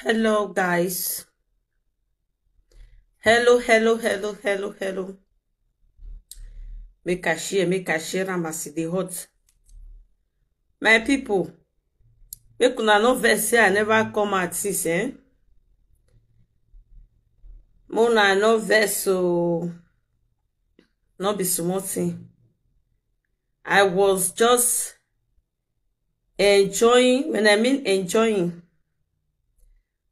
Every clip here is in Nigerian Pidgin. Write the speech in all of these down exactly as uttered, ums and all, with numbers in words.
Hello, guys. Hello, hello, hello, hello, hello. Make I share, make I share am as e dey hot. My people, make una no vex say I never come out since, eh? Make una no vex o. No be small thing. I was just enjoying, when I mean enjoying,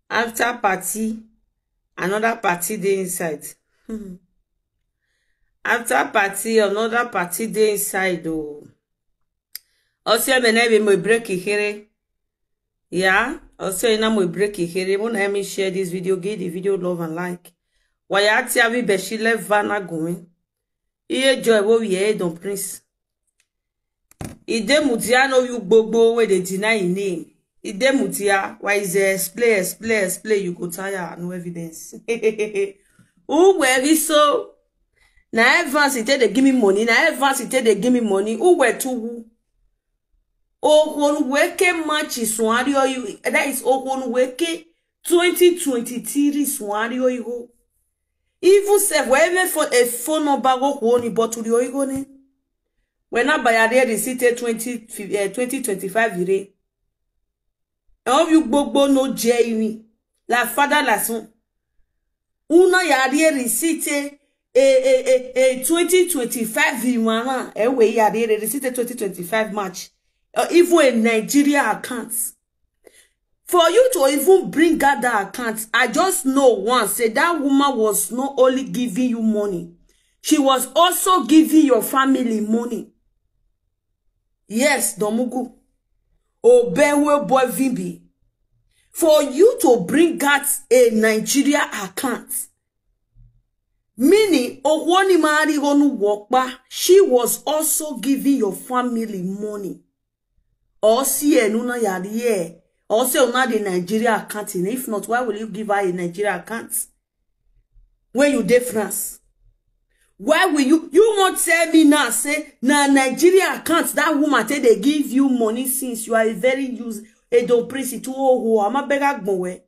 after party, another party dey inside. Hmm. After party, another party dey inside o. Ose me na be mo break here. Yeah, ose ina mo break here. Mo na me share this video, give the video love and like. Waya ti abi beshi le vana gumi. Iye joy wo ye don prince. Ide mudia no you gbogbo wey dey deny him name. Ide mudia, why is there explain, explain, explain, you go tire, no evidence. Who were we so? Na advance he take dey give me money, na advance he take dey give me money. Who were to who? Ohonuweke match is one, that is Ohonuweke twenty twenty-three is one. Even sef, wherever for a phone number go honi, but to the oigo ne. When I buy a receipt twenty, eh, twenty twenty-five ire. All you gbogbo no jẹ irin. La father la son. Una ya ri receipt e, e, e, e, twenty twenty-five iwana. E we ya ri receipt twenty twenty-five March. Uh, even a Nigeria account. For you to even bring out that account, I just know one, say that woman was not only giving you money, she was also giving your family money. Yes, Domugu. Obewe boy Vimbi. For you to bring out a Nigeria account, meaning Okwoni Mari Onu Wokpa, she was also giving your family money. Or see Enuna Yari, or say una the Nigeria account. If not, why will you give her a Nigeria account? When you dey France, why will you, you wan tell me now say na Nigeria account that woman take dey give you money since you are a very use Edo prince to oho? Ama bega gbonwe.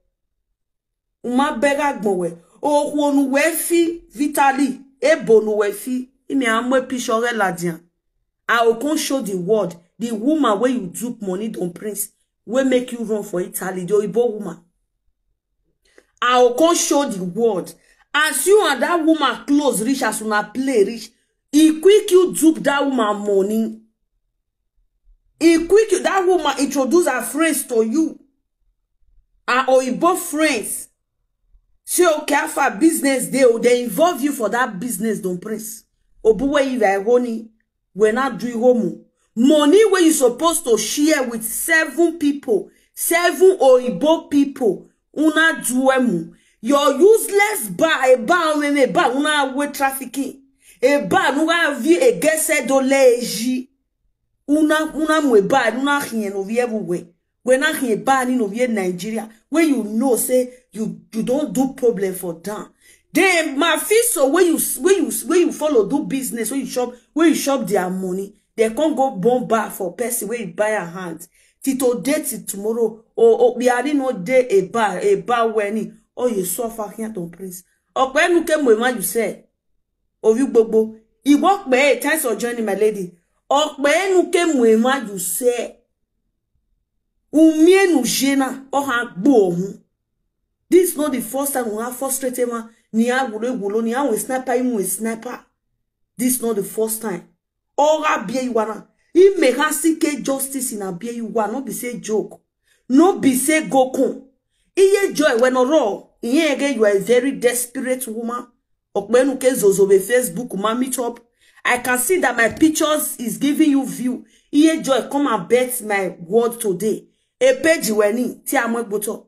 Uma bega gbonwe. Oho nu we fi Vitali. Ebo nu we fi. Imi amwe pishore ladian. I will come show the world the woman wey you dupe money don prince, wey make you run for Italy, the Oyibo woman. I will come show the world. As you and that woman close reach, as una play reach, e quick you dupe that woman money. E quick you, that woman introduce her friends to you. Her Oyibo friends. Say, okay, how far business dey, oh, they involve you for that business, don prince. Obuwe Iva Egoni, we na do homo. Money wey you supposed to share with seven people, seven Oyibo people, una do emu. Your useless bar, a bar, a bar, una we trafficking. A bar, una vi a gese do leji. Una, una mwe bar, una hien no vie buwe. We na hien bar ni no vie Nigeria. When you know say you, you don't do problem for them. Then my feel so when you, when you, when you follow do business, when you shop, when you shop their money, they can't go bomb bar for person where you buy a hand. Till today, till tomorrow, or, or be no day a bar, a bar when, oh, you suffer here, don't prince. Or when you came with man, you say, Ovi gbogbo. Iwo pe, thanks for joining, my lady. Okpe enu ke mu ema you say. Umie nu jena, o ha gbo ohun. This is not the first time we have frustrated man. Ni a gulo gulo, ni a we sniper, imu we sniper. This is not the first time. Ora bie iwana. I me ha si ke justice in a bie iwa. No be say joke. No be say go kun. Iye joy when oro. Iye again, you are a very desperate woman. Okpenu ke zozo be Facebook, ma meet up. I can see that my pictures is giving you view. Iye joy, come and bet my word today. A page weni, ti amwe gboto.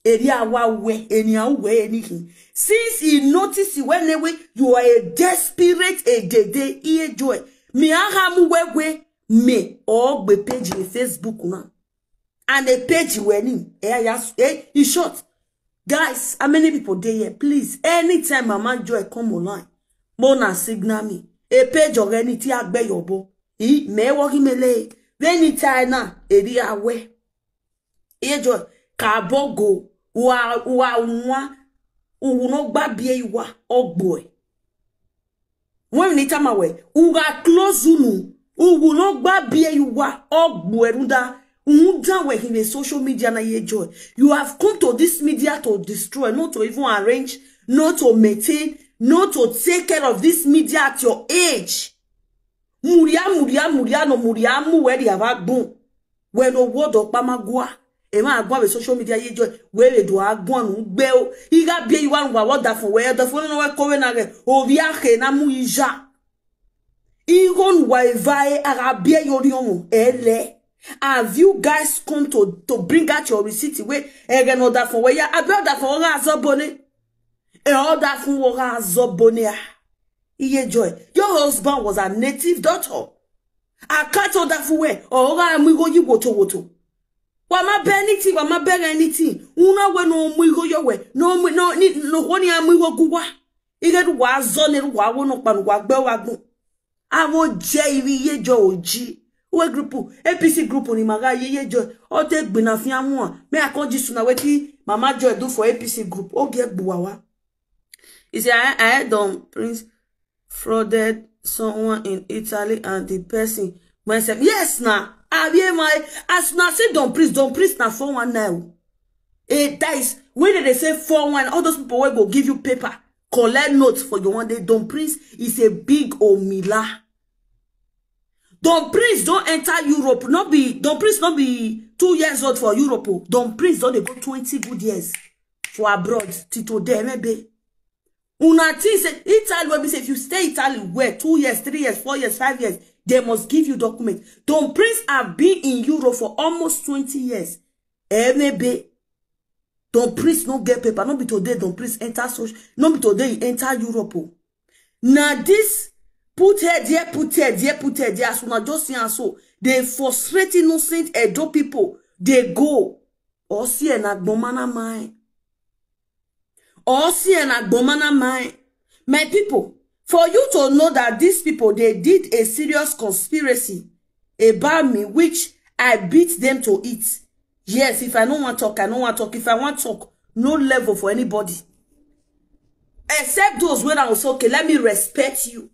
Eri awa we, eni awe, anything. Since he notice when we, you are a desperate, a dede, iye joy. Mi aha mu we we, me, or be page in Facebook now. And a page weni, eh, yes, eh, in short. Guys, how many people dey here? Please, anytime Mama Joy come online, Mona signal me. A page or anything, I beg your bo. He may walk him a lay. When he tie now, eri awe. Iye joy. Kabogo, wa, wa, wa, uwu no gba bie iwa, ogboe. When we need time away, uga close unu, uwu no gba bie iwa, ogboe, runda, unda we in the social media na ye joy. You have come to this media to destroy, not to even arrange, not to maintain, not to take care of this media at your age. Muria, muria, muria, no muria, mu where they have been. When no word of Pamagua, a man go with social media, ye joy, where they do a go and bell. He got be one what that for where the phone no come na. Ovia ke na mu ija. Igon waivae arabia yoriomo ele. Have you guys come to, to bring out your receipt? Where again order for where? Abi order for order azobone. E order for order azobone. Iye joy. Your husband was a native doctor. I can't order for where. Or order amigo you woto woto. Wa ma be anything, wa ma be anything. Una we no mu igo yo we. No mu, no ni, no ho ni amu igo guwa. Ige du wa zo ne du wa wo no pa no wa gbe wa gun. Awo je ibi ye jo oji. We group, A P C group ni maga ye ye jo. O te gbe na fi anwa. Me I come Jesus na wetin Mama Joy do for A P C group. O ge gbuwa wa. He say, I, I heard Don Prince frauded someone in Italy and the person myself. Yes, now. I hear my, as now say Don Prince, Don Prince na four one nine. Eh, that is, when they say four one, all those people will go give you paper, collect notes for your one day. Don Prince is a big omila. Don Prince don't enter Europe. Not be, Don Prince not be two years old for Europe. Oh. Don Prince don't dey go twenty good years for abroad. Tito de maybe. Una think say Italy wey be say if you stay Italy well, two years, three years, four years, five years, they must give you document. Don Prince have been in Europe for almost twenty years. Eh, maybe. Don Prince no get paper. No be today Don Prince enter social. No be today he enter Europe. Oh. Now this put head here, put head here, put head here. As una just see and so they frustrate innocent Edo people. They go. Or see an agbomana mine. Or see an agbomana mine. My people, for you to know that these people, they did a serious conspiracy about me, which I beat them to it. Yes, if I no want talk, I no want talk. If I want talk, no level for anybody. Except those when I was okay, let me respect you.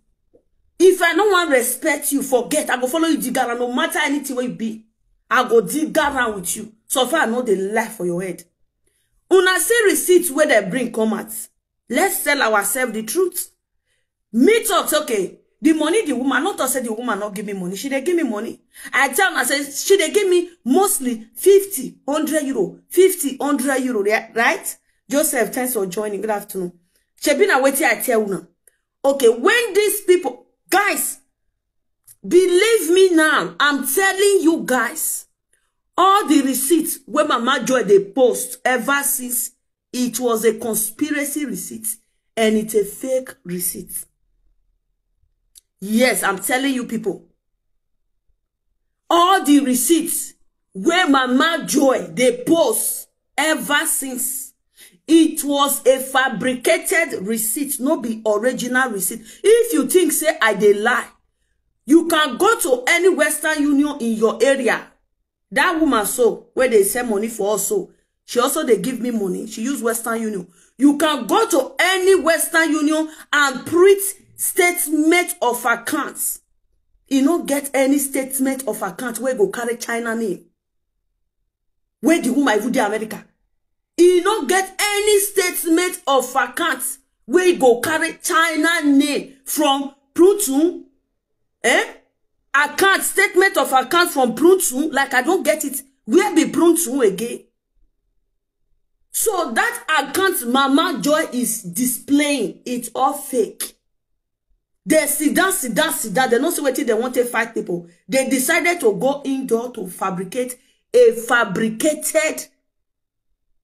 If I no want respect you, forget. I go follow you dig around no matter anything where you be. I go dig around with you. So far, I know the lie for your head. Una see receipt where they bring come out. Let's tell ourselves the truth. Me talk say, okay, the money the woman, not to say the woman not give me money. She dey give me money. I tell her, I say, she dey give me mostly fifty, hundred euro, fifty, hundred euro, yeah, right? Joseph, thanks for joining. Good afternoon. Shebi na wetin I tell una. Okay, when these people, guys, believe me now, I'm telling you guys, all the receipts wey Mama Joy dey post ever since, it was a conspiracy receipt and it's a fake receipt. Yes, I'm telling you people. All the receipts wey Mama Joy dey post ever since, it was a fabricated receipt, no be original receipt. If you think say I dey lie, you can go to any Western Union in your area. That woman so, where they send money for us so, she also dey give me money. She use Western Union. You can go to any Western Union and print statement of accounts. You no get any statement of account where go carry China name. Where the woman even dey America. You no get any statement of account where go carry China name from Prutu. Eh? Account, statement of account from Prutu. Like, I don't get it. Where be Prutu again? So that account Mama Joy is displaying, it's all fake. They sit down, sit down, sit down. They no see wetin they want to fight people. They decided to go indoor to fabricate a fabricated,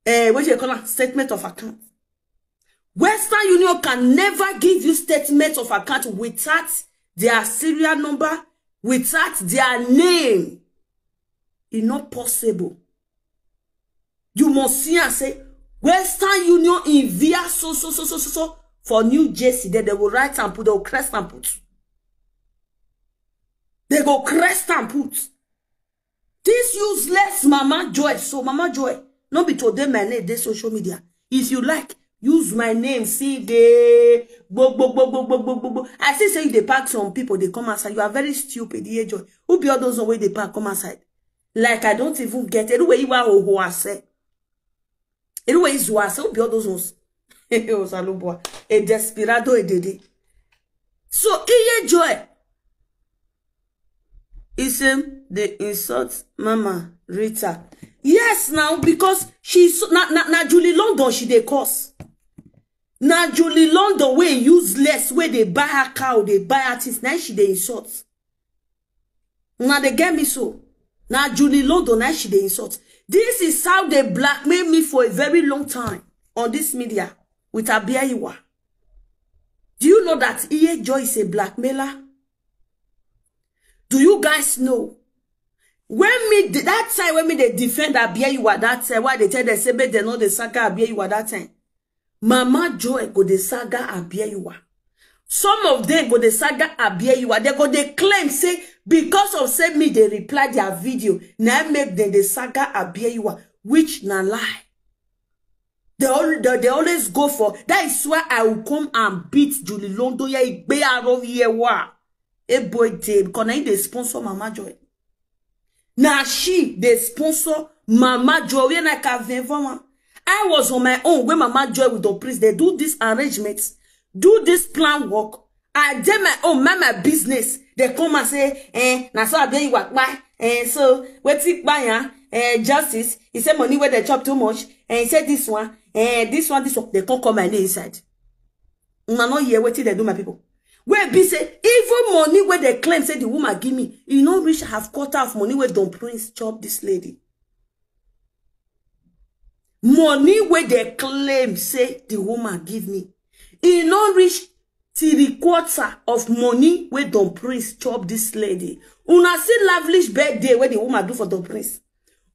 eh, what do you call it? Statement of account. Western Union can never give you statement of account without their serial number, without their name. It's not possible. You must see and say, Western Union in via so, so, so, so, so, so for New Jersey. Then they will write and put, they will crest and put. They go crest and put. This useless Mama Joy. So Mama Joy, No be today my name dey social media. If you like, use my name, see dey gbogbo gbogbo gbogbo gbogbo. I see say you dey pack some people, they come outside. You are very stupid, Iye Joy. Who be all those one wey dey pack come outside? Like, I don't even get it. Anyway, you are oho ase. Anyway, is who be all those ones? Osalubua, a desperado, a dede. So Iye Joy is him they insult Mama Rita. Yes, now because she's not not not Julie London, she dey cause. Now Julie London way useless, where they buy her cow, they buy her things. Now she dey insult. Now they get me so. Now Julie London, now she dey insult. This is how they blackmail me for a very long time on this media with Abia Iwa. Do you know that Iye Joy is a blackmailer? Do you guys know? When me that time when me they defend Abia Iwa, that time why they tell them say make they know the saga Abia Iwa that time. Mama Joy go the saga Abia Iwa. Some of them go the saga Abia Iwa. They go they claim say because of say me they reply their video, now make them the saga Abia Iwa, which na lie. They, all, they, they always go for that. Is why I will come and beat Julie Londo. Yeah, igbe aro yewa. A boy day because now they sponsor Mama Joy. Now she they sponsor Mama Joy. When I can inform, I was on my own when Mama Joy with the priest. They do this arrangement, do this plan work. I did my own, mind my business. They come and say, eh, na so I be you work by. Eh, so what it by, eh, justice. He said money where they chop too much. And he said this one, eh, this one, this one. They can't come my name inside. Una no hear wetin they do, my people. Where be say even money where they claim say the woman give me, e no reach half quarter of money where Don Prince chop this lady. Money where they claim say the woman give me, e no reach three quarter of money where Don Prince chop this lady. Una see lavish birthday where the woman do for Don Prince.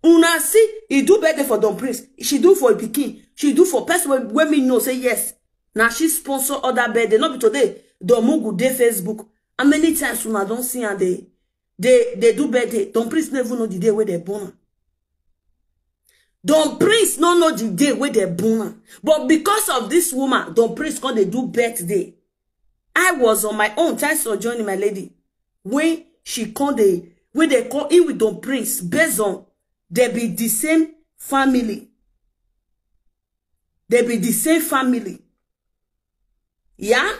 Una see, he do birthday for Don Prince. She do for a pikin. She do for person where, where me know say yes. Now she sponsor other birthday. Not be today. Don Mugu dey Facebook. How many times una don't see and they they they do birthday? Don Prince never know the day where they born. Don Prince no know the day where they born. But because of this woman, Don Prince come they do birthday. I was on my own. Thanks for joining, my lady. When she come they when they call in with Don Prince, based on they be the same family. They be the same family. Yeah?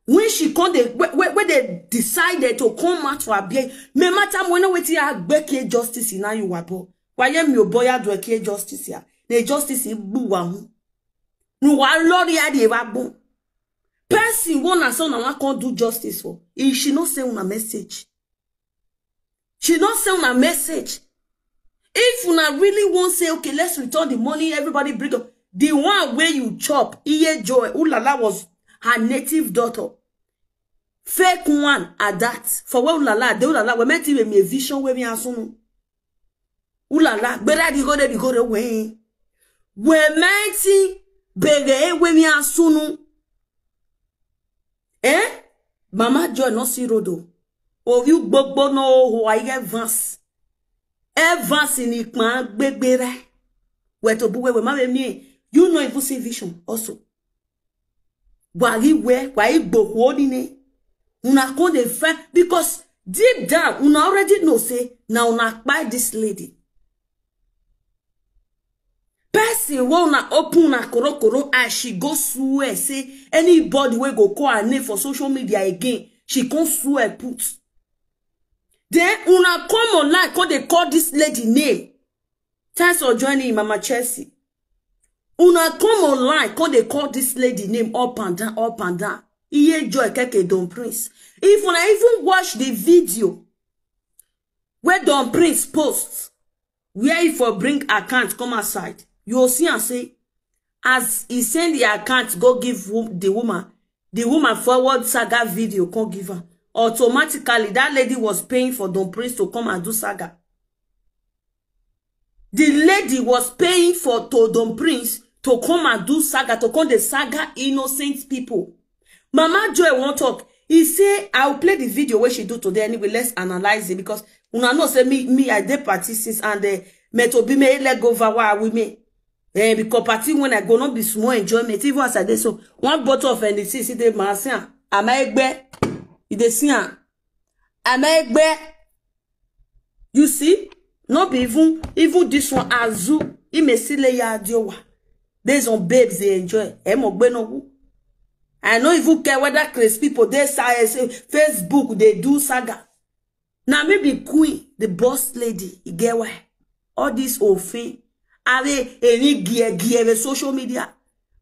When she come they when, when they decided to come out for Abia, me matter when wetin I gbeke justice in you wabo. Why am you boy do a justice here? The justice in buwahu. No wa lori adi evagbon. Person one and son na one can't do justice for. If she no send una message. She no send una message. If una really won't say, okay, let's return the money, everybody bring up. The one where you chop, Iye Joy, Ulala was her native daughter. Fake one at that. For where Ulala, the Ulala, we meant to be a vision where we are soon. Ulala, but I go there, go there way. We meant to be where we are soon. Eh? Mama Joy no see road o. O you gbogbo no o I Evans. Evans in ikpan gbegbere. We to buwe we ma we mi. You no even see vision also. Wari we, wari gbogbo ni ne. Una come dey find because deep down una already know say na una kpai this lady. Person wey una open una korokoro eye, she go swear say anybody wey go call her name for social media again, she come swear put. Then una come online come dey call this lady name. Thanks for joining, Mama Chelsea. Una come online come dey call this lady name up and down, up and down. Iye Joy Keke Don Prince. If una even watch the video wey Don Prince post, where he for bring account come outside, you will see and say, as he send the account go give wo- the woman, the woman forward saga video come give her. Automatically, that lady was paying for Don Prince to come and do saga. The lady was paying for to Don Prince to come and do saga, to come the saga innocent people. Mama Joy won't talk. He say, I'll play the video where she do today anyway. Let's analyze it because una know say me, me I dey party since and the meto be me let go over why we me. Eh, because party when I go, not be small enjoyment. Even as I dey so, one bottle of N D C, see the man, see am. Am I egbe? You dey see am? Am I egbe? You see? Not be even, even this one, Azu, Imesile ya Adiowa. There's some babes they enjoy. Emo gbe no wu. I no even care whether Chris people, they say, say Facebook, they do saga. Now me be queen, the boss lady, you get why? All this ofin, are any gear, gear, the social media.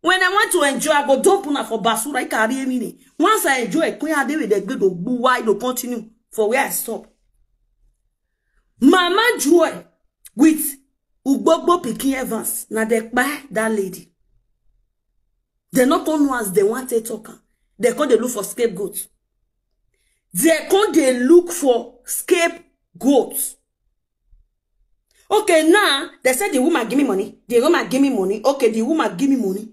When I want to enjoy, I go dump una for basura, I carry a minute. Once I enjoy, queen, I dey with the good of why to continue for where I stop. Mama Joy with Ugbogbo Pikin Evans, na they buy that lady. They not come know as they want to talk am. They come dey look for scapegoat. They come dey look for scapegoat. Okay, now they said the woman give me money. The woman give me money. Okay, the woman give me money.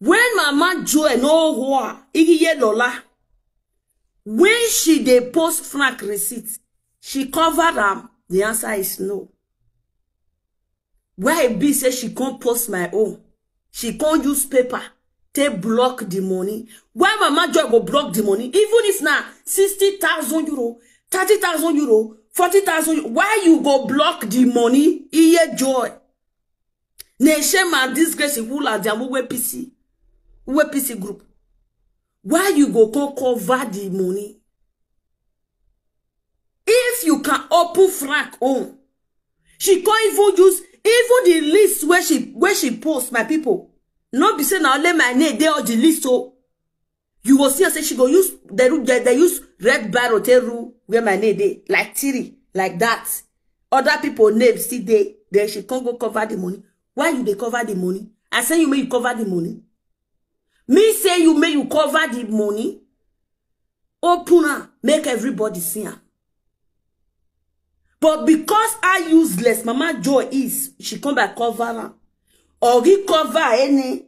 When Mama Joy no hoa, Igiye Lola, when she dey post Frank receipt, she cover am. The answer is no. Why e be say she can't post my own? She can't use paper, take block the money. Why Mama Joy go block the money? Even if na sixty thousand euro, thirty thousand euro, forty thousand euro, why you go block the money? Iye Joy. Ne shame and disgrace, who la jam, who P C, who P C group. Why you go come cover the money? If you can open Frank own, she can't even use even the list where she, where she posts, my people. Not be say now let my name there on the list. So you will see her say she go use, they, do- they, they use red barrow, take rule where my name dey, like Tiri, like that. Other people name still dey, then she can't go cover the money. Why you dey cover the money? I say you may you cover the money. Me say you may you cover the money. Open am, make everybody see am. But because how useless Mama Joy is, she come by cover am. Or he cover any.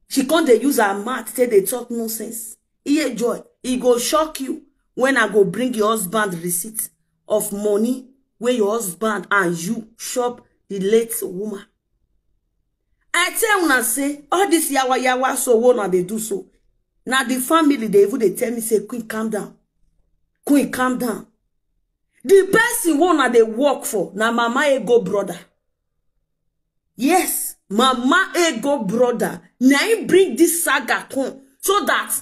She come dey use her mouth, say they talk nonsense. Iye Joy, e go shock you when I go bring your husband receipt of money where your husband and you shop the late woman. I tell una say all this yawa yawa so wey una dey do so. Now the family they even they tell me say, "Queen, calm down. Queen, calm down." The person wey una dey work for na Mama Ego brother. Yes, Mama Ego brother. Na him bring this saga come so that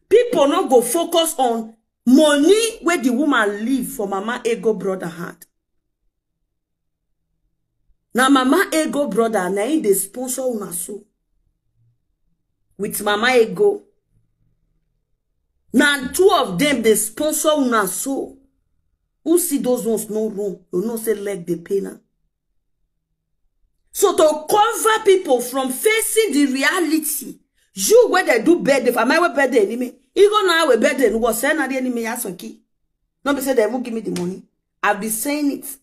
people no go focus on money where the woman leave for Mama Ego brother hand. Now Mama Ego brother, na him dey sponsor una so. With Mama Ego. Now two of them they sponsor una so. Who see those ones no room? You know say leg dey pain am. So to cover people from facing the reality, you where they do birthday, for my way birthday enemy, you go now with birthday and was send the enemy as a key. Not be say they won't give me the money. I'll be saying it.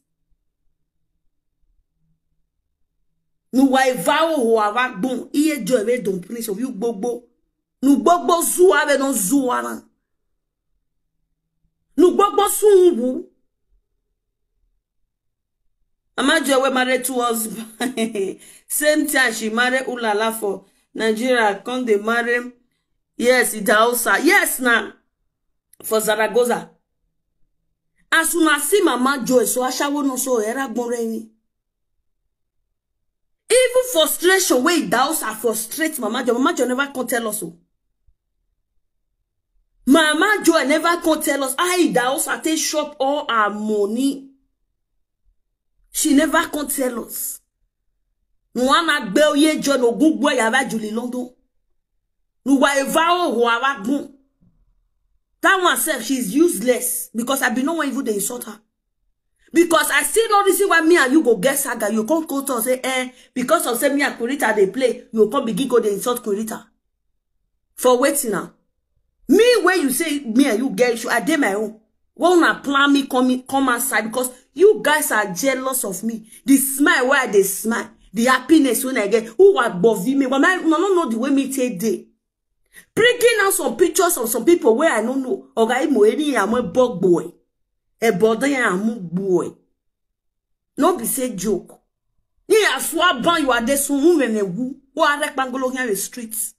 Nu wa eva o ho ava gbon, iye jo eve don prince of you gbogbo. Nu gbogbo zu ave no zu ara. Nu gbogbo su wu. Mama Joy wey marry two husband. Same time she marry Ulala for Nigeria, come dey marry, yes, Idahosa. Yes, na for Zaragoza. As una see Mama Joy, so ashawo no so era gbon re ni. Even frustration wey Idahosa frustrate Mama Joy, Mama Joy never come tell us o. Mama Joy never come tell us how Idahosa take shop all her money. She never come tell us. Nwana gbe oye John Ogungbue yava Julie London. Nuwa eva o ho ava gun. That one sef, she's useless because I be no one even dey insult her. Because I see no reason why me and you go get saga. You come come talk say, eh, because of say me and Kurita dey play, you come begin go dey insult Kurita. For wetin now? Me, when you say me and you get issue, I dey my own. When una plan me come, in- come outside because you guys are jealous of me. The smile where I dey smile, the happiness when I get, who are bovi me? But my, no, no, no, the way me take day. Bringing out some pictures of some people where I don't know. Oga imo eni ya mo bog boy. E bodo ya amu boy. No be say joke. Ni aswa ban you are this woman and who who are rectangulation in the streets.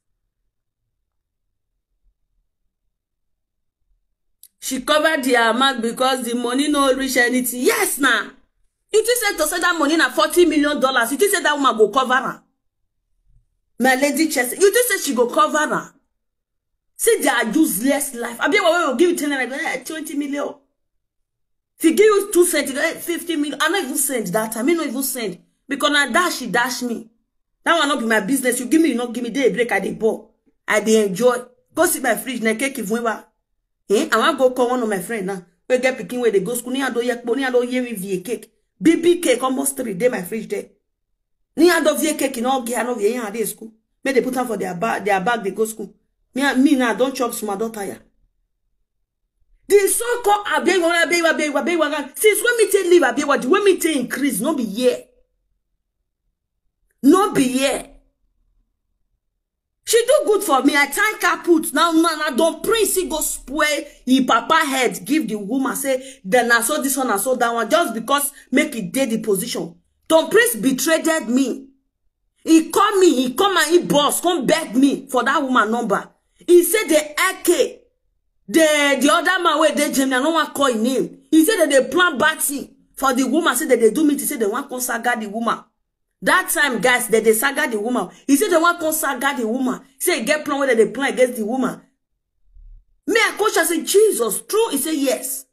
She covered her mouth because the money no reach anything. Yes, now. You think say to say that money na forty million dollars. You think say that woman go cover her? My lady Chelsea, you think say she go cover her? See their useless life. Abi, we will give you ten naira, eh, twenty million. If he give you two cents, eh, fifty million. I no even send that time. I no even send. Because na dash she dash me. That one no be my business. You give me, you no give me. Day break, I dey ball. I dey enjoy. Go see my fridge, na cake if we were. Eh? I wan go call one of my friend now. We get pikin where they go school. Ni ado yek, ni ado ye me via cake. B B cake almost three day my fridge there. Ni ado via cake in all gear, no via day school. Make they put am for their bag, their bag, they go school. Me, me now, don't chop some adult tire. The so-called Abewa, Abewa, Abewa, Abewa. Since when me take leave Abewa, the way me take increase, no be here. No be here. She do good for me. I thank her put. Now, now, now, Don Prince, he go spoil his papa head. Give the woman, say, then I saw this one, I saw that one. Just because make it dey the position. Don Prince betrayed me. He call me, he come and he boss, come beg me for that woman number. He said the A K, the, the other man where they Jimmy, I don't want call his name. He said that they plan party for the woman, said that they do meeting, say they want come saga the woman. That time, guys, that they saga the woman. He said they want come saga the woman. Say get plan where they plan against the woman. Me, I coach, I say, "Jesus, true?" He said, "Yes."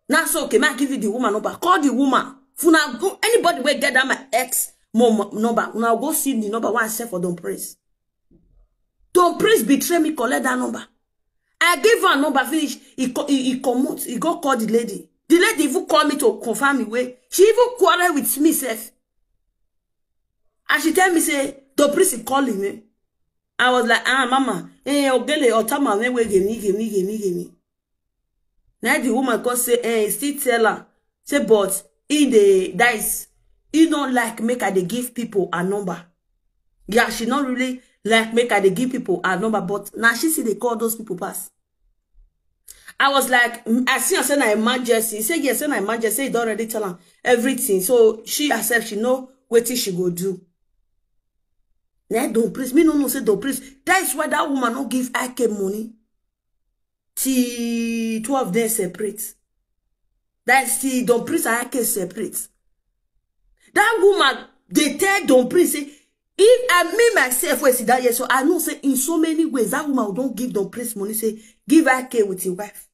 Now, so, okay, may I give you the woman number? Call the woman. If una go, anybody wey get that my ex mom number, una go see the number wey I send for Don Prince. Don Prince betray me, collect that number. I give her number, finish. He, co- he, he comot, he go call the lady. The lady even call me to confirm me way. She even quarrel with me sef. And she tell me say, "Don Prince is calling me." I was like, "Ah, mama, eh, ogele otama me we gemi, gemi, gemi, gemi." Now the woman come say, eh, he still tell her. Say, but in the dice, he don't like make her dey give people a number. Yeah, she not really like make her dey give people a number, but now she see they call those people pass. I was like, mm, I see her say na emergency. He said, "Yes, say na emergency." He don already tell her everything. So she herself, she know wetin she go do. Now Don Prince, me no know say Don Prince. That is why that woman no give I K money. Till two of them separate. That is till Don Prince and I K separate. That woman, they tell Don Prince, say, if I mean myself, where see that year, so I know say in so many ways, that woman don't give Don Prince money, say, give I K with his wife.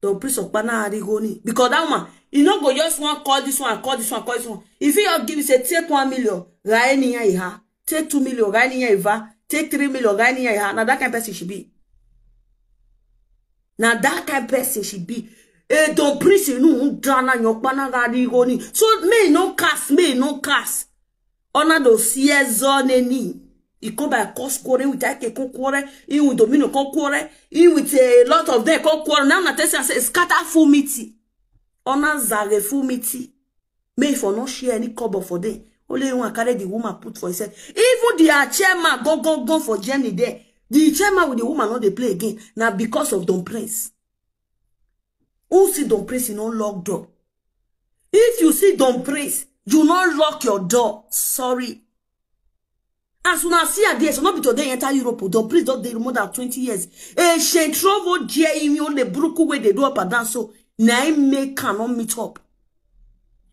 Don Prince of Pana Arigoni. Because that woman, you know, go just one call this one, call this one, call this one. If you all give me, say, take one million, Rainiya Iha, take two million, Rainiya Iva, take three million, Rainiya Iha. Now that kind of person she be. Now that kind of person she be. Eh, Don Prince, you know, drana your Pana Arigoni. So me no cast, me no cast. Ona do siezo neni. He come by cause quarrel with I K come quarrel. He with Domino come quarrel. He with a lot of them come quarrel. Now na tell say scatter full meeting. Ona zare full meeting. May for not share any cover for them. Only one carry the woman put for himself. Even the chairman go go go for Germany there. The chairman with the woman not they play again. Now because of Don Prince. Who see Don Prince, you no lock door. If you see Don Prince, you no lock your door. Sorry. As una see her there, so no be today enter Europe. Don Prince don dey more than twenty years. Ancient trouble there in your the bruku where they do up and down. So na him make am not meet up.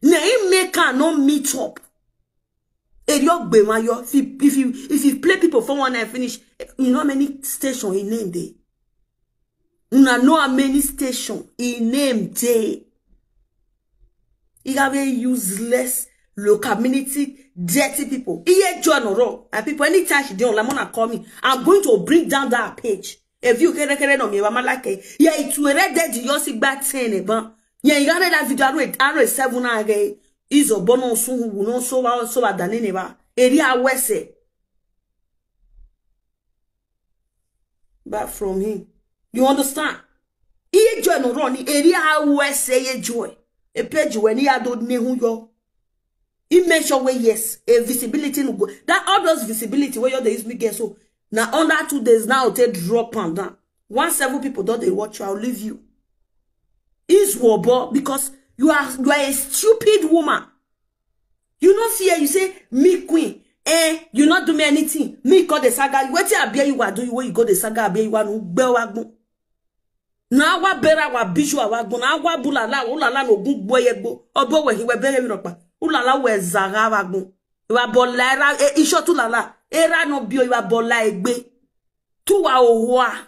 Na him make am not meet up. If you be man, you if you if you if you play people for one night finish, you know how many station in name dey. Una know how many station in name dey. You have a useless local community, dirty people. Iye join oro. And people, anytime she dey online, wanna call me, I'm going to bring down that page. If you kere kere no me, mama like it. Yeah, it's where that you see back ten, eh, ban. Yeah, you got that video, I read, I read seven again. Is a bono so who no so wa so wa danene ba. Area wese. Back from him. You understand? Iye joy no run ni area wese ye joy. A page when he had old nehu yo. He make sure way yes, a visibility no go. That all those visibility where you they use me get so. Now under two days now take drop and down. One seven people don't they watch you, I'll leave you. Is wobo because You are you are a stupid woman. You no fear, you say, "Me queen, eh, you not do me anything." Me call the saga. Wetin Abiola do you when you go the saga Abiola no gbe wa gbon. Na wa bera wa biju wa gbon. Na wa bulala, ulala no gun gbo ye gbo. Obo we hiwe bere mi ropa. Ulala we zaga wa gbon. Wa bola era, e, iṣọ tu lala. Era no bio, wa bola egbe. Tu wa owa.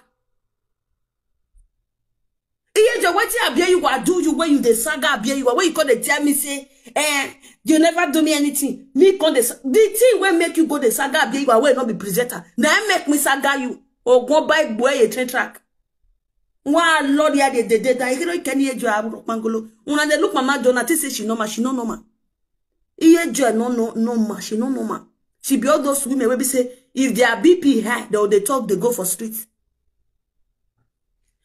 Iye je wetin Abiola do you when you dey saga Abiola, when you come dey tell me say, "Eh, you never do me anything." Me come dey sa-, the thing wey make you go dey saga Abiola wey no be presenter, na im make me saga you. Ogun buy gboe ye train track. Wa lord ya dey dey dey da ikiro ikeni ejo aburo pangolo. Una dey look Mama Joy, una think say she normal, she no normal. Iye je no no normal, she no normal. She be all those women wey be say if their B P high, they dey talk, they go for street.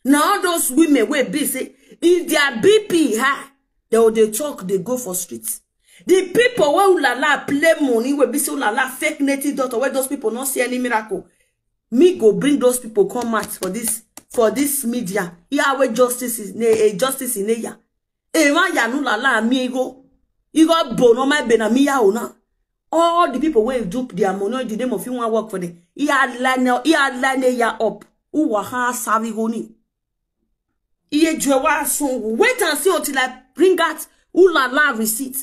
Na all those women wey be say if their B P high, they dey talk, they go for street. The people wey ulala play money, wey be say ulala fake native doctor, wey those people no see any miracle. Me go bring those people come out for this, for this media. Yeah, where justice is ne, eh, justice in ya. E wa ya nu lala mi go. You go bono my bena mi ya ona. All the people wey dupe their money in the name of you wan work for them. Ya line, ya line ya up. Who wa ha savi goni. Iye jwe wa sun. Wait and see until I bring out ulala receipt.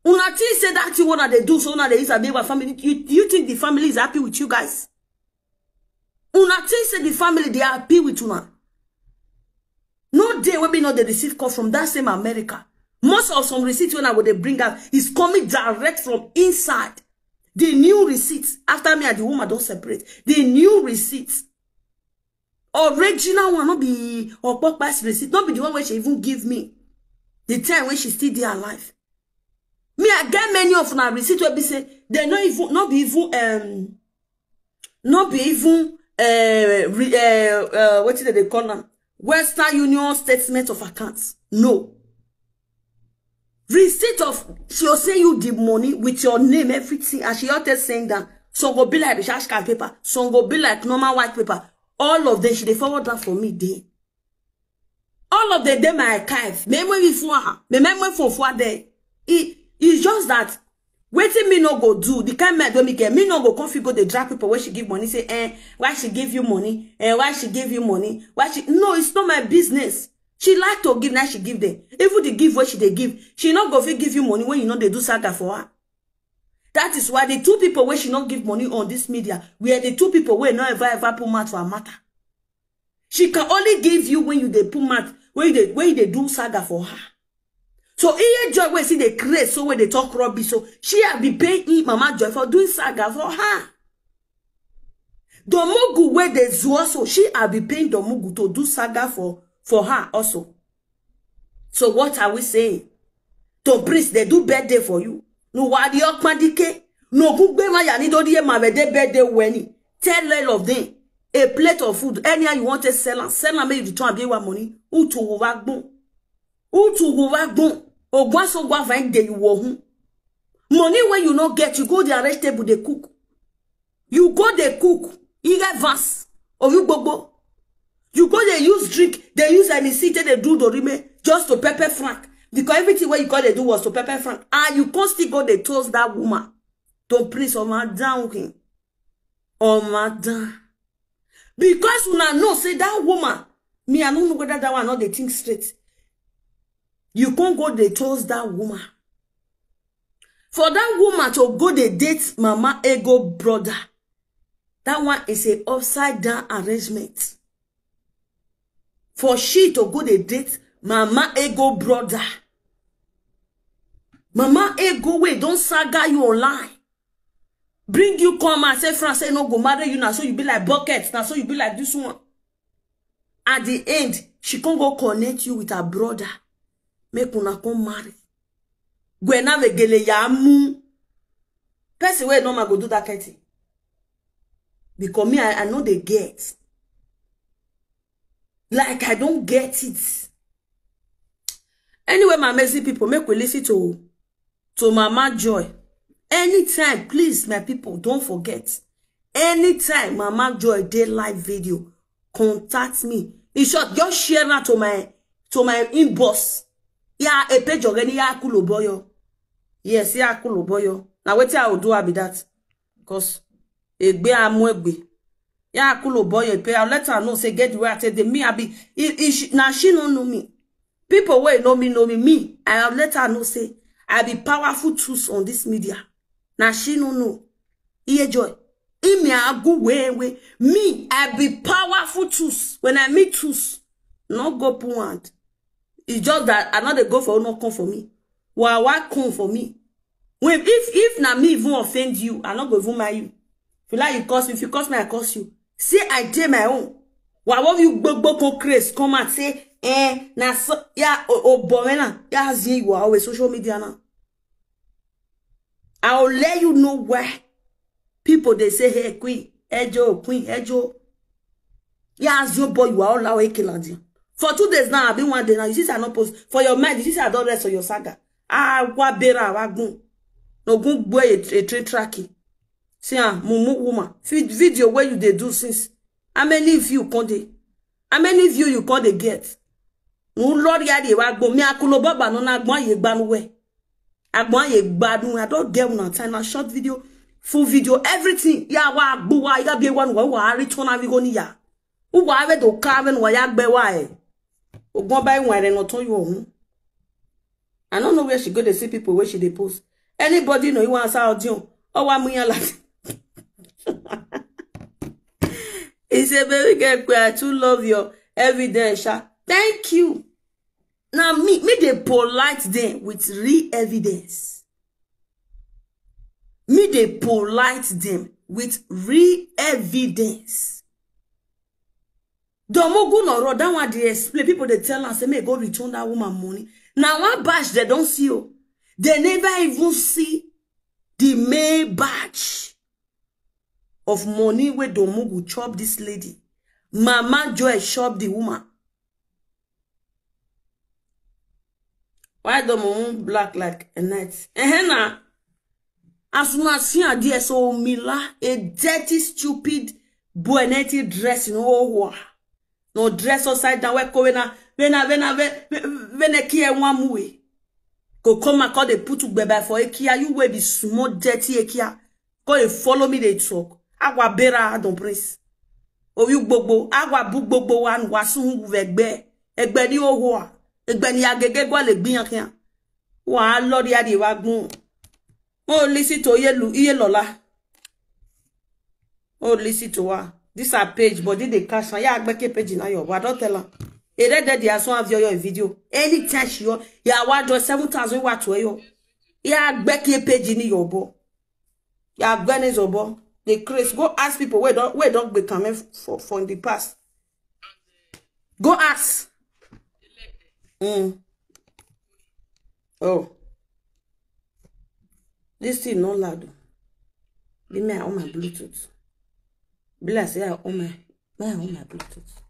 Una think say that thing una dey do, so una dey use Abiola family. You, you think the family is happy with you guys? Una think say the family dey happy with una? No day wey me no dey receive call from that same America. Most of some receipt wey I go dey bring out is coming direct from inside. The new receipt, after me and the woman don separate. The new receipt. Original one, no be Okpokpa's receipt, no be the one wey she even give me. The time when she still dey alive. Me, I get many of una receipt wey be say, they no even, no be even, um, no be even, uh, re-, uh, uh, wetin dem dey call am? Western Union statement of accounts. No. Receipt of, she will send you the money with your name, everything, and she just send am. Some go be like recharge card paper, some go be like normal white paper. All of them, she dey forward that for me there. All of them dey my archive. Me mo for her. Me mo for for there. It, it's just that wetin me no go do, the kind mind wey me get, me no go come fit go dey drag people wey she give money, say, "Eh, why she give you money? Eh, why she give you money? Why she," no, it's not my business. She like to give, now she give them. Even the give wey she dey give, she no go fit give you money when you no dey do saga for her. That is why the two people wey she no give money on this media were the two people wey no ever, ever put mouth for her matter. She can only give you when you dey put mouth, when you dey, when you dey do saga for her. So Iye Joy wey see the craze, so wey dey talk rubbish, so she have been paying Mama Joy for doing saga for her. Domogu wey dey zuo, so she have been paying Domogu to do saga for, for her also. So what are we saying? To priest, they do birthday for you. No wadi okpadike. No gugbe ma ya ni do die ma be dey birthday weni. Tell all of them. A plate of food, anyhow you want to sell am, sell am, make you return Abiola money. Utu wo wa gbon. Utu wo wa gbon. Ogwa so gwa find day you wo hun. Money when you no get, you go the arrange table, they cook. You go dey cook, you get verse, or you gbogbo. You go dey use drink, dey use N E C take dey do dorime just to pepper Frank. Because everything wey you go dey do was to pepper Frank. And you come still go dey toast that woman. Don't please, oh madam, okay. Oh madam. Because una know say that woman, me, I don't know whether that one no dey think straight. You can't go dey toast that woman. For that woman to go dey date Mama Ego brother, that one is a upside down arrangement. For she to go dey date Mama Ego brother. Mama Ego wey don saga you online. Bring you come and say France say no go marry you, na so you be like bucket, na so you be like this one. At the end, she come go connect you with her brother. Make una come marry. Gwena vegele ya mu. Person wey normal go do that kind thing. Because me, I, I know they get. Like, I don't get it. Anyway, my amazing people, make we listen to, to Mama Joy. Anytime, please, my people, don't forget. Anytime Mama Joy dey live video, contact me. In short, just share that to my, to my inbox. Ya e page already, ya kulo boyo. Yes, ya kulo boyo. Now wetin I will do be that. Because egbe amu egbe. Ya kulo boyo e page. I let her know say get the way I take the me I be. If, if she, now she no know me. People wey know me know me. Me, I let her know say I be powerful tools on this media. Now she no know. Iye joy. Imi agu way way. Me, I be powerful tools. When I meet tools, no go put hand. It's just that I know they go for no come for me. Why why come for me? When if if na me even offend you, I no go even mind you. If you like you curse me, if you curse me, I curse you. See, I dey my own. Why won't you gbogbo come craze come and say, eh, na so yeah, oh, oh boy, na yeah, see you are always social media now. I will let you know why people they say, hey, queen, ejo, queen, ejo. Yeah, as your boy, you are all our ekeladi. For two days now, I've been one day now. You see, I not post for your mind. You see, I don't rest on your saga. Ah, wa bera, wa gun. No gun boy a, a train tracking. See, ah, mumu woman. Vid- video where you they do since. How many view can they? How many view you can they get? Mu lori ya de wa gbo mi akulo baba no na gbon ye gbanu we. Agbon ye gbadun. I don't get una time. Na short video, full video, everything. Ya wa gbo wa ya be one wa wa return na we go ni ya. U wa we do ka we no wa ya gbe wa e. Ogbon ba iwon re no ton yo ohun. I don't know where she go dey see people where she dey post. Anybody know you want her audio? Oh, wa mu yan lati. He say, baby girl, I too love your evidence, sha. Thank you. Now me, me they polite them with real evidence. Me they polite them with real evidence. Domogu no road, that one they explain. People they tell us, say, may go return that woman money. Now one batch they don't see you. They never even see the main batch of money where Domogu chop this lady. Mama Joy chop the woman. Why Domogu black like a night? Eh, na. As soon as she and D S O Mila, a dirty, stupid, boy, native dress in all war. No dress upside down, we ko wena, wena, wena, we- we- wena kie one mue. Go come and call the put to beba for ekia, you will be small dirty ekia. Go and follow me, they talk. Agwa bera, I don't praise. Oh, you gbogbo, agwa bu gbogbo one, wasu hu vegbe. Egbe ni ohoa. Egbe ni agege gwa le gbiyan kian. Wa lori adi wa gun. Oh, listen to ye lu, ye lola. Oh, listen to her. This her page, but did they cash her? Yeah, I beg a page now, yo. But I don't tell her. He read that the son of your video. Anytime she yo, yeah, what do seven thousand what to yo? Yeah, I beg a page in your bo. Yeah, Gwen is obo. The craze. Go ask people where don't where don't be coming for for in the past. Go ask. Mm. Oh. This thing not loud. Be me I on my Bluetooth. Be like say I on my me I on my Bluetooth.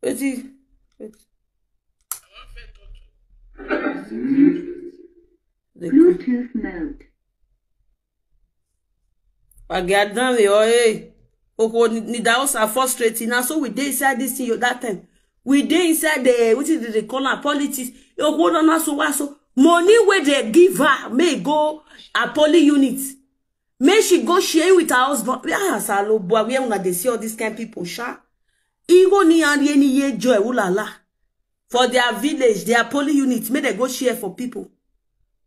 Wetin? Wetin? Bluetooth mode. Wagadan yo, hey. Oko ni da us are frustrating. Now so we dey inside this thing yo, that time. We dey inside the what is it they call am politics. Oko no na so wa so. Money where they give her may go a poly unit. May she go share with her husband. Ah, salo boy, where una dey see all these kind people, sha. Igo ni and any ye joy, ulala. For their village, their poly unit, may they go share for people.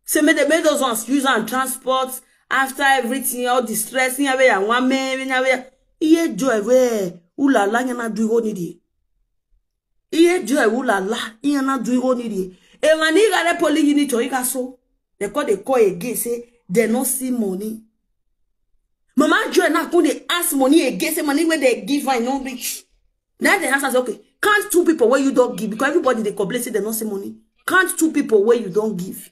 Say may they make those ones use and transport after everything, all the stress, in where one man, in where ye joy where ulala yana do go need. Iye joy ulala, yana do go need. E mani gare poly unit or iga so. They call they call again, say they no see money. Mama Joy now come dey ask money again, say money where they give her no reach. Now they ask us, okay, can't two people where you don't give? Because everybody they complain say they no see money. Can't two people where you don't give?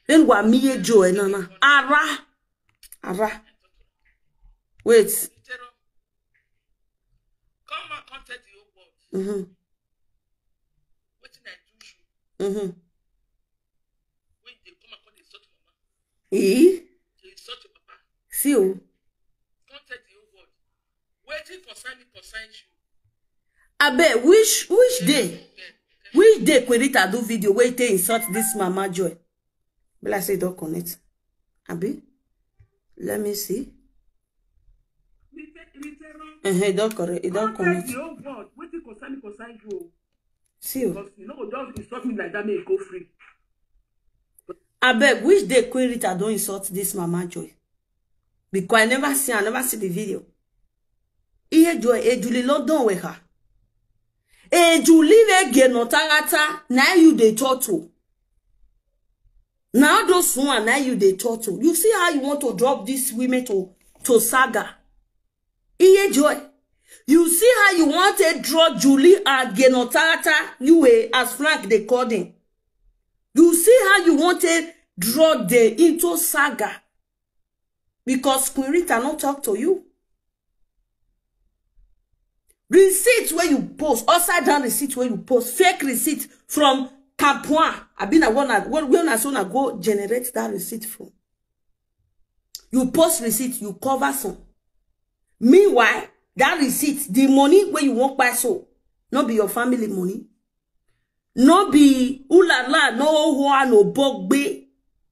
Then wa mi ye Joy nana. Ara. Ara. Wait. Come and come tell the whole world. Mm-hmm. Wetin I do you? Mm-hmm. When they come and come, they insult mama. Eh? They insult your papa. See o. Come tell the whole world. Wetin concern me concern you. Abeg, which which day? Which day Queen Rita do video wey take insult this mama Joy? Be like say e don connect. Abi? Let me see. Uh-huh, e don correct. E don connect. The whole world, wetin concern me concern you. See you. Because you know, just insult me like that, make e go free. Abeg, which day Queen Rita don insult this mama Joy? Because I never see, I never see the video. Iye Joy, ejuli London we ha. Ejuli we ge no tagata, na you dey talk to. Now those one, now you dey talk to. You see how you want to drop these women to, to saga. Iye Joy. You see how you want to draw Julie and Genotata, you eh, as Frank they call them. You see how you want to draw them into saga. Because Queen Rita not talk to you. Receipt where you post, upside down receipt where you post, fake receipt from Capoin. I been a one where, where na so na go generate that receipt from. You post receipt, you cover some. Meanwhile, that receipt, the money where you won't buy so, not be your family money. No be ulala, no hoa, no bogbe.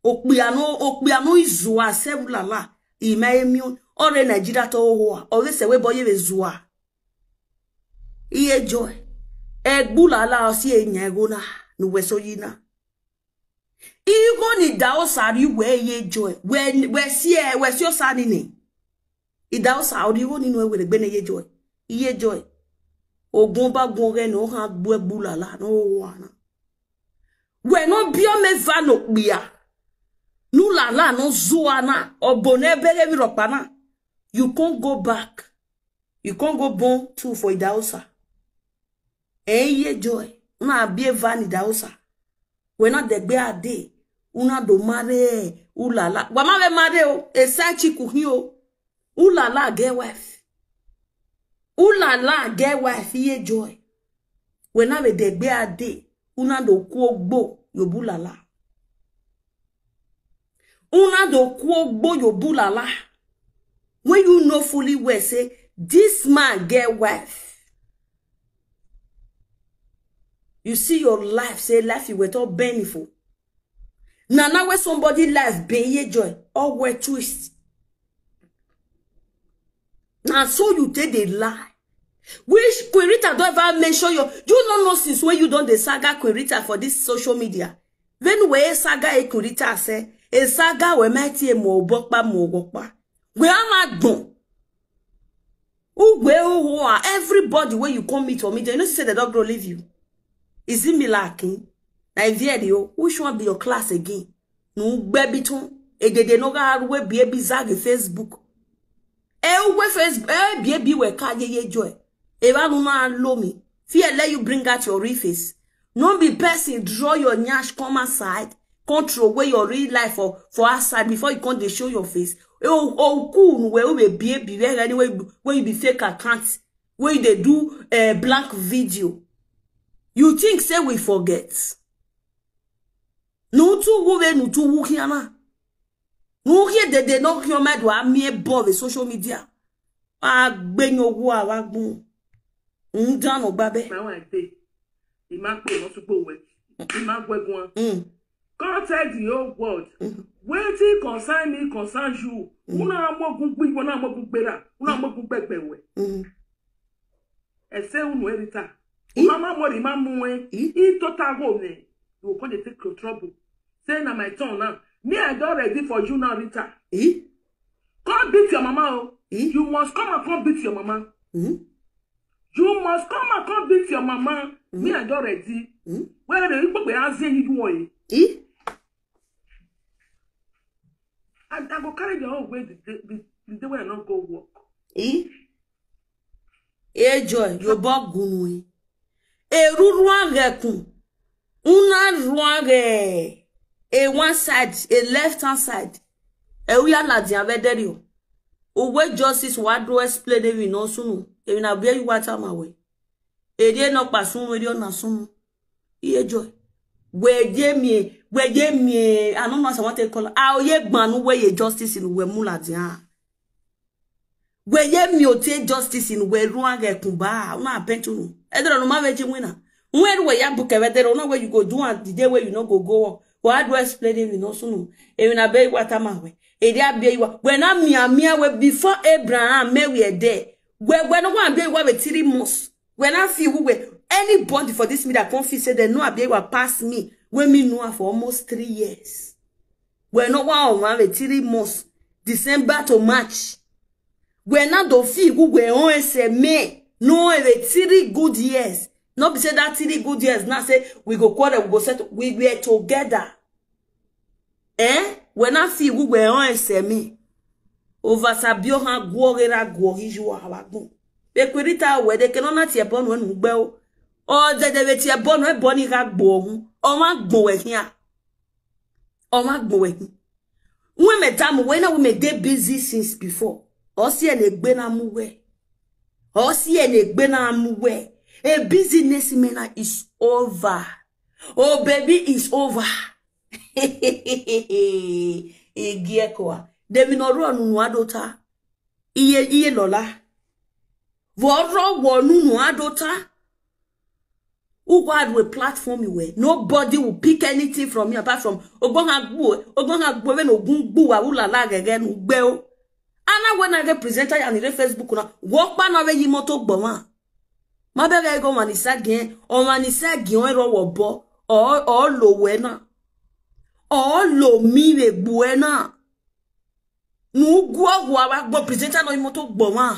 Okpia no, okpia no izua, se ulala. Ima emion, ore Nigeria to hoa, ore se we boye we zua. Iye Joy. Egbulala osi enya egona, no we so yina. Igo ni da osari we Iye Joy. We, we si e, we si osani ni. Ida osa ori igo ni no we gbe ne Iye Joy. Iye Joy. Ogun ba gun re no ha gbu egbulala, no wana. We no bi o me va no kpia. Nu lala no zuana. Obo ne bere vi ropana. You can't go back. You can't go born two for Idaosa. Eh, Iye Joy. Una bi e va ni Idaosa. We na degbe ade. Una do mare. Ulala. Wa ma we mare o. E sa chi ku hin o. Ulala get wife. Ulala get wife, Iye Joy. We na we degbe ade. Una do ku ogbo. Yo bulala. Una do ku ogbo yo bulala. When you know fully well, say, this man get wife. You see your life, say life you were all painful. Now, now when somebody life be Iye Joy, all were twist. Now, so you take the lie. Which Queen Rita don't ever mention your, you don't know since when you don't the saga Queen Rita for this social media. When we saga e Queen Rita say, e saga we mighty e mo bokpa mo bokpa. We are not done. Who where who are everybody where you come meet for me, they know say they don't go leave you. Is it me lacking? Nigeria, which one be your class again? No baby too. E dede no ga we be a bizarre Facebook. E we Facebook, e be a be we ka ye ye joy. E ba no ma lo me. Fear let you bring out your real face. No be person draw your nyash come outside, control where your real life for, for outside before you come dey show your face. E o, o cool no where we be a be where anyway where you be fake account, where you dey do a blank video. You think say we forget? No too wo we no too wo kiana. No hie dede no hie ma do ami e bo the social media. Agbenyo wo awagbun. Ndan no gbabe. My one day. Ima pe no supo we. Ima gwegun. Mm. Come tell the whole world. Mm. Wetin concern me concern you. Mm. Una amogun gbi, una amogun gbera, una amogun gbegbe we. Mm. Ese unu e Rita. Eh? Mama mori mamu e. Eh? I total go ne. You go come dey take your trouble. Say na my turn now. Me, I don ready for you now, Rita. Eh? Come beat your mama o. Eh? You must come and come beat your mama. Mm-hmm. You must come and come beat your mama. Mm-hmm. Me, I don ready. Mm-hmm. Where the people be asking you one? Eh? I, I go carry your own way the day, the, the day when I no go work. Eh? Hey, Joy, you bog gunwe. E ruru angekun. Una ruange. E one side, a left hand side. E uya la di avederio. Uwe justice wa do explain evi no sunu. Evi na be you water my way. E dey no pa sunu, e dey na sunu. Iye Joy. We dey me, we dey me. I no know as I want to call. A oye gbanu we ye justice in we mula di an. Where ye mi o take justice in where ruan get kumba, una bent unu. Edro no ma veji wina. Where we ya book evedero, no where you go do and the day where you no go go. Well, how do I explain it? We no sunu. E na be wata ma we. E dia be wa. When I mi amia we before Abraham me we there. Where when no one be wa we three months. When I feel we anybody for this me that come feel say they know abi wa pass me. When me know her for almost three years. When no one of we three months. December to March. When I don't feel we were on S M A. No, we three good years. Not be say that three good years. Now say we go quarrel, we go settle. We were together. Eh? When I feel we were on S M A. Over Sabio ha guogera guogi ju awagun. Be kwirita we de keno na tie bonu enu gbe o. O de de be tie bonu e boni ga gbo ohun. O ma gbo we hia. O ma gbo we hin. When me damu, when I will me dey busy since before. O si ene gbe na mu we. O si ene gbe na mu we. A business man is over. Oh, baby, is over. Igiekwa. They will not run no adota. Iye, iye lola. Voro wo nunu adota. Who go add a platform you were? Nobody will pick anything from me apart from Ogbon ha gbu, Ogbon ha gbu, even Ogun gbu wa ula la gege nu gbe o. Ana when I get presenter ya ni re Facebook na, wo pa na we yi moto gbo ma. Ma be ga go ma ni sa gen, o ma ni sa gen o ro wo bo, o, o lo we na. O lo mi we gbu e na. Nu guo guo wa gbo presenter no yi moto gbo ma.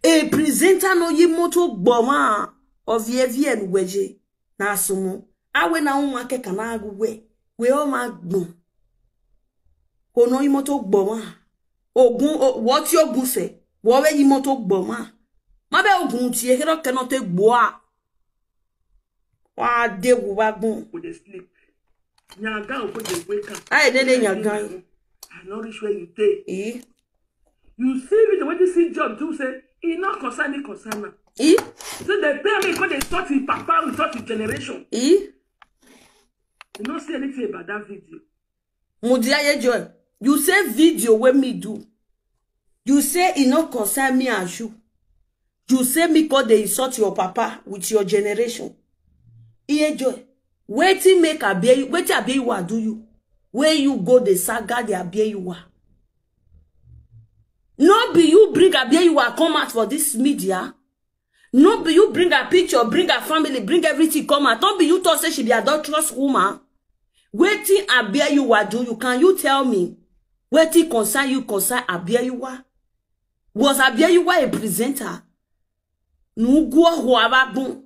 E presenter no yi moto gbo ma. O vie vie nu weje. Na sumo. Awe na un ma ke kana agu we. We o ma gbon. Ko no yi moto gbo ma. Ogun, o, wo ti ogun se. Wo we yi moto gbo ma. Ma be ogun ti e kero ke no te gbo a. Wa de wu wa gbon. Go dey sleep. Nyaga go dey wake up. Ai, dey, dey nyaga. I no reach where you dey. Eh? You see me the way this job do say, e no concern me, concern am. Eh? So they pay me, go dey sort him papa, we sort him generation. Eh? You no see anything about that video. Mudia ye joy. You say video wey me do. You say e no concern me and you. You say me go dey insult your papa with your generation. Iye joy. Wetin make Abie, wetin Abie wa do you? Where you go dey saga the Abie wa? No be you bring Abie wa come out for this media. No be you bring her picture, bring her family, bring everything come out. No be you talk say she be adulterous woman. Wetin Abie you wa do you? Can you tell me? Wetin concern you concern Abie you wa? Was Abie you wa a presenter? Nu guo ho abagun.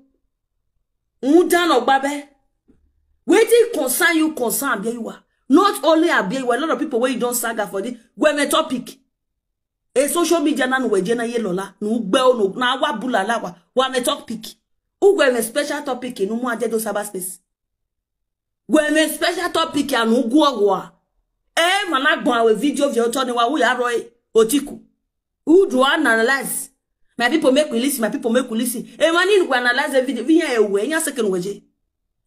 Un dan ogbabe. Wetin concern you concern Abie you wa? Not only Abie you wa, a lot of people wey you don saga for this. Where my topic? A social media na nu we je na ye lola. Nu gbe o no na wa bulala wa. Wa me topic. U gwe me special topic inu mu aje do cyberspace. Gwe me special topic anu gu ogwa. Eh, mana gbon awe video vi oto ni wa u ya ro e otiku. U do analyze. My people make we listen, my people make we listen. E mani we analyze the video. Vi ya ewe, ya second we je.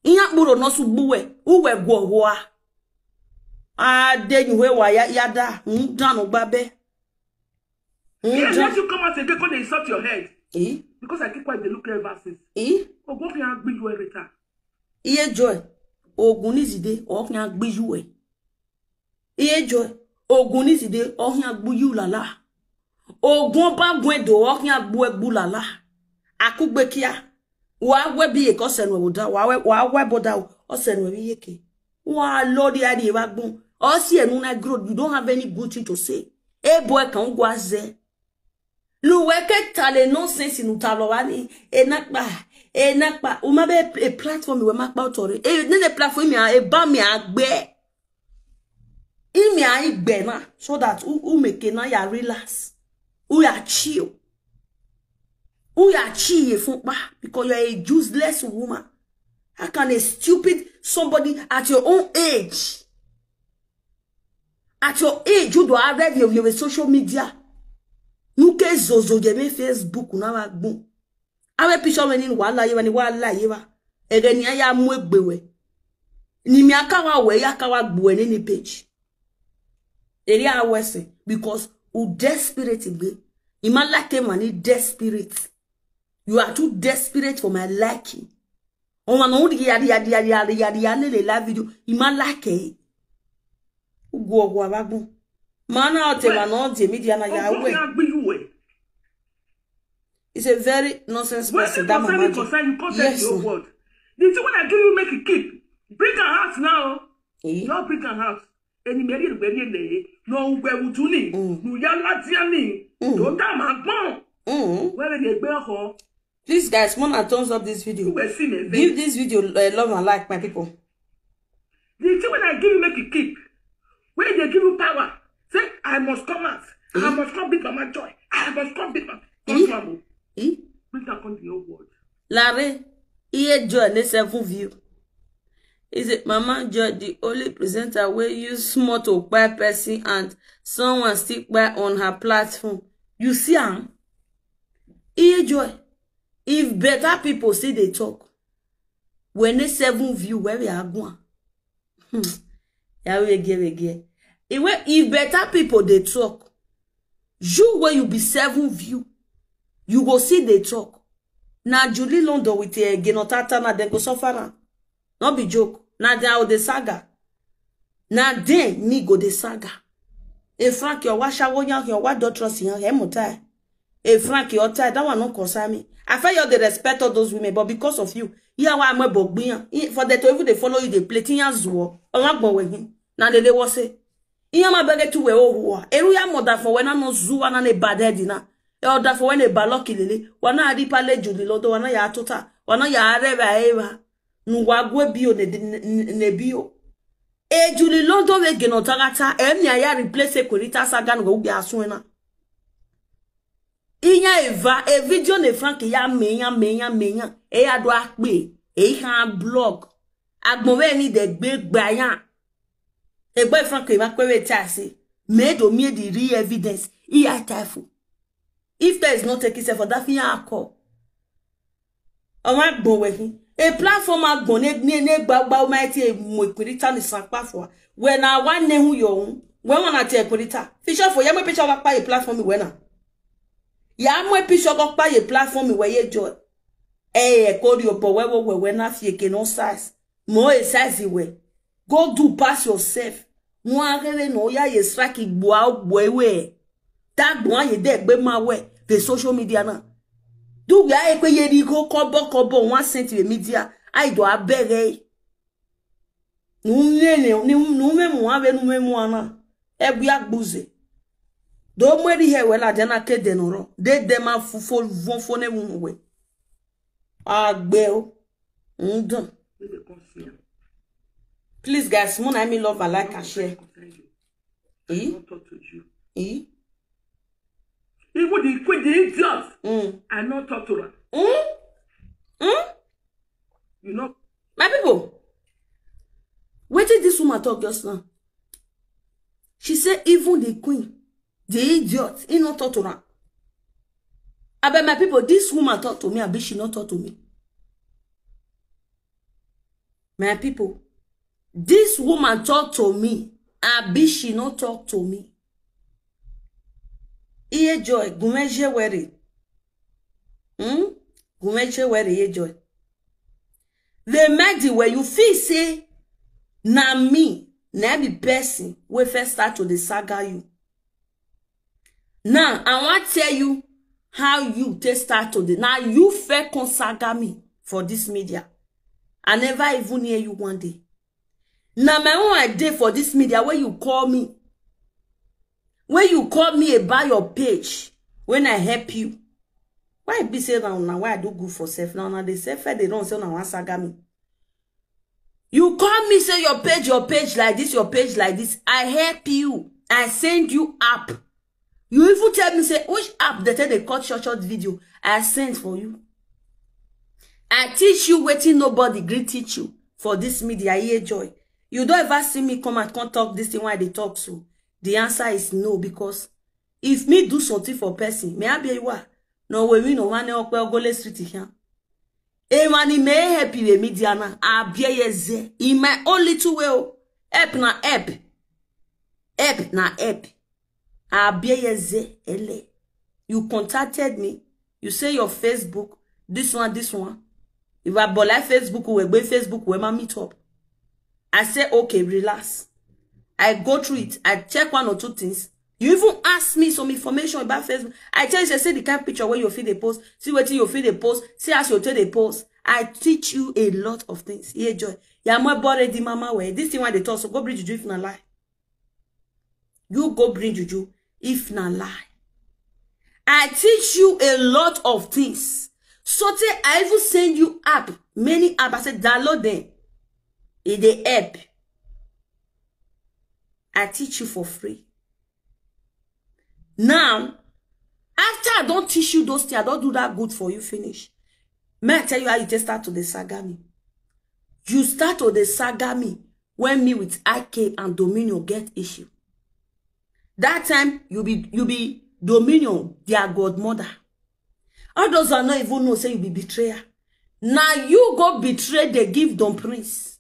Iya kpuro no su gbuwe, uwe gwo gwa. A de ni we wa ya ya da, un dan ogbabe. Un Yeah, dan. Let you come out again, come dey insult your head. Eh? Because I keep quiet, dey look ever since. Eh? Ogun fi agbi you every time. Iye joy, ogun ni zide, o fi agbi you e. Iye joy, ogun ni zide, o fi agbu you lala. Ogun ba gwen do, o fi agbu egbu lala. Akugbe kia. Wa we bi eko senu oda, wa we, wa we boda o, o senu bi yeke. Wa lori adi wa gbon. O si enu na grow, you don't have any good thing to say. E boy kan gwa ze. Lu we ke tale nonsense nu talo wa ni. E na pa, e na pa. U ma be a platform we ma pa otore. E ne ne platform mi a, e ba mi agbe. Imi a igbe na, so that u, u make na ya relax. U ya chill. U ya chill ye fun pa, because you are a useless woman. How can a stupid somebody at your own age, at your age, you do have your, your social media? Nu ke zozo ye me Facebook na wa gbon. Awe picture we ni wala ye wa ni wala ye wa. Ege ni aya mu egbe we. Ni mi aka wa we, ya ka wa gbu we ni ni page. Eri a we se, because U desperate gbe. Ima like man, he desperate. You are too desperate for my liking. Oma no di yari yari yari yari yari yari le live video. Ima like. Ugu ogu abagun. Mana ote ma no de media na ya we. It's a very nonsense person, that mama. Yes, your word. The thing when I give you, make it keep. Bring her house now. Eh? No, bring her house. Eni meri egbe ni ele. No ugbe uju ni. Mm. Nu ya latia ni. Mm. Don't da ma gbon. Mm. Where the egbe ho? Please, guys, more than thumbs up this video. Ugbe si me. Give this video a love and like, my people. The thing when I give you, make it keep. When they give you power, say, "I must come out. I must come beat Mama Joy. I must come beat Mama." Come to Mama. Bring her come the whole world. Larry, iye Joy ne seven view. Is it Mama Joy, the only presenter wey use small to buy person and someone still buy on her platform? You see am? Iye Joy, if better people see they talk, when they seven view, where we are going? Hmm. Ya we ge we ge. Iwe, if better people they talk, you where you be seven view, you go see they talk. Na Julie London with a genotata na dem go suffer am. No be joke. Na dem o dey saga. Na dem me go dey saga. E Frank, your washa wo yan, your wa doctress yan, he mo tai. E Frank, your tie, that one no concern me. I feel you dey respect all those women, but because of you, yeah, why am I bogbiyan? For them to even dey follow you, they play tiyan zuo. Owa gbon we hin. Na they dey wo say. Iya ma bege tu we o huwa. Eru ya moda for when no zuwa na ne bad head na. E order for when e baloki lele. Wana adi pale Julie London, wana ya tota. Wana ya areba eba. Nu wa gwe bio ne, ne, ne bio. E Julie London we geno tagata. E mi aya replace Querita saga no gbe asun na. Iya eva, e video ne Frank ya me ya, me ya, me ya. E ya do akpe. E ha blog. Agbon we ni de gbe gba ya. Egbe Frank e ma kwe we ta si. Me do me the real evidence. Iya typhoon. If there is no take itself for that thing, I call. Owa gbon we hin. A platform agbon ne, ne, ne gba, gba o ma ti e mo Querita ni san pa for. When I want ne hu yo hu. When one at a Querita. Fisher for ya me picture wa pa a platform when na. Ya mo picture go pa a platform where ye Joy. Eh, e ko ri obo we wo we we na fi eke no size. Mo e size we. Go do pass yourself. Mo agere no ya ye strike igbo a ogbo ewe. That one ye de gbe ma we the social media na. Do we a ekwe ye ri go kobo kobo one cent we media. I do abere. Nu me ne, nu me mu ave nu me mu ana. Egbe agbuze. Do mo ri he we la de na ke de no ro. De de ma fu fo von fo ne mu we. Agbe o. Ndon. Please, guys, more than me love and like and share. Eh? Eh? Even the queen, the idiot, mm, I not talk to her. Mm? Mm? You know, my people, what did this woman talk just now? She said, even the queen, the idiot, he not talk to her. I bet my people, this woman talk to me, I bet she not talk to me. My people, this woman talk to me, I bet she not talk to me. Iye Joy, gumeje were. Hmm? Gumeje were ye Joy. They made the way you feel say, na me, na be person, we first start to the saga you. Now, I want tell you how you take start today. Now, you fair come saga me for this media. I never even hear you one day. Now, my own idea for this media, where you call me, where you call me about your page, when I help you. Why be say now, now why I do good for self? Now, now they self, they don't say now one saga me. You call me, say your page, your page like this, your page like this. I help you. I send you up. You even tell me, say, which app that they cut short, short video I sent for you. I teach you wetin nobody gree teach you for this media, here Joy. You don't ever see me come and come talk this thing why they talk so. The answer is no, because if me do something for person, me I be wa. No way, we no one okpe ogole street here. E wani me help you media na. I be ye ze. In my own little way, oh. Help na help. Help na help. Abieyeze Ele. You contacted me. You say your Facebook, this one, this one. If I bought like Facebook, we go Facebook, we ma meet up. I say, okay, relax. I go through it. I check one or two things. You even ask me some information about Facebook. I tell you, say, see the kind of picture where you feel they post. See what you feel they post. See as you tell they post. I teach you a lot of things. Yeah, joy. Yeah, my body, the mama way. This thing why they talk. So go bring juju if na lie. You go bring juju if na lie. I teach you a lot of things. So tey I even send you app, many app. I say download them. It dey help. I teach you for free. Now, after I don't teach you those things, I don't do that good for you finish. May I tell you how you just start to the saga me? You start to the saga me when me with I K and Dominion get issue. That time you be you be Dominion, their godmother. All those are not even know say you be betrayer. Now you go betray the give Don Prince.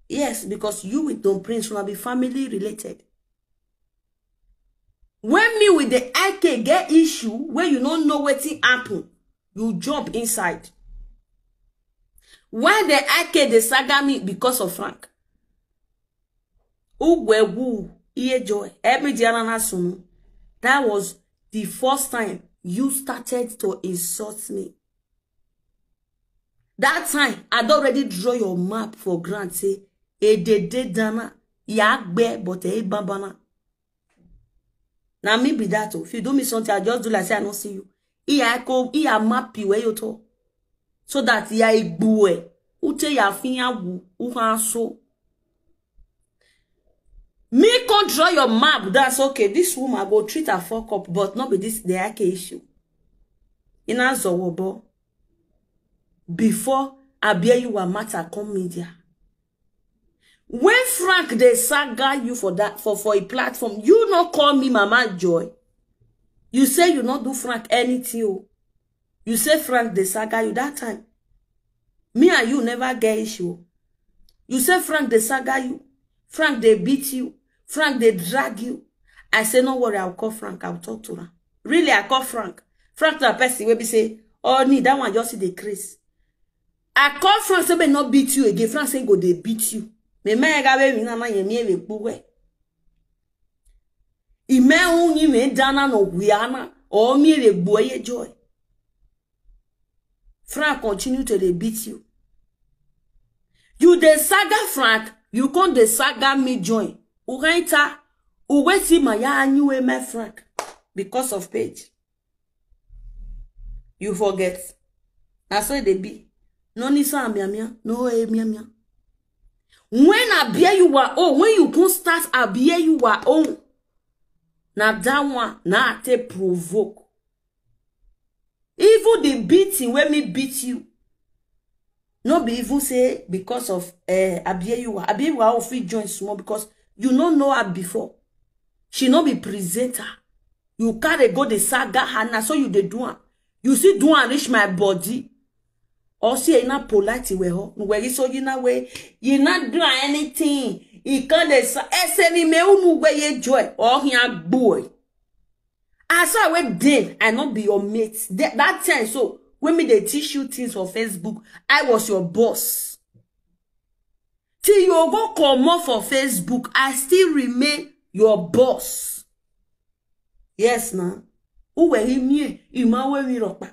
Yes, because you with Don Prince will be family related. When me with the I K get issue where you don't know wetin happen, you jump inside. Why the I K dey saga me because of Frank? Ugwe wu iye joy. Every day na sunu. That was the first time you started to insult me. That time, I don already draw your map for grant. Say, e dey dey dana, ya gbe, but e bambana. Now me be that. Oh. If you do me something, I just do like say I don't see you. Iya ko, iya map you where you to. So that ya igbue, ute ya finya wu, uha so. Me can draw your map. That's okay. This woman go treat her fuck up, but not be this the I K issue. In Azowobo, before Abia you were matter come media. When Frank dey saga you for that for for a platform, you not call me Mama Joy. You say you not do Frank anything. Oh. You say Frank dey saga you that time. Me and you never get issue. You say Frank dey saga you. Frank dey beat you. Frank dey drag you. I say no worry, I'll call Frank. I'll talk to her. Really, I call Frank. Frank na person wey be say, oh, need that one just see the craze. I call Frank say may not beat you again. Frank say go dey beat you. Me me ga be mi na na ye mi e be gbuwe. Ime unyi me dana no wiana. O mi e be gbuwe ye joy. Frank continue to dey beat you. You dey saga Frank, you come dey saga me join. Ugaita, uwe si maya anyiwe me Frank because of page. You forget. Na so e dey be. No ni sa mia mia, no e mia mia. When I bear you are own, when you come start I bear you are own. Na that one, na I take provoke. Even the beating wey me beat you, no be even say because of uh, Abieyiwa. Abieyiwa o fit join small because you no know her before. She no be presenter. You carry go the saga her na so you dey do am. You see do am reach my body. Or see e na polite we ho. We so you na we you not do anything. He can't dey sa ese ni me unu we ye joy or he boy. As I went then, I not be your mate. That, that time, so when me they teach you things on Facebook, I was your boss. Till you go come off of Facebook, I still remain your boss. Yes, now. Who were he me? Ima we mi ropa.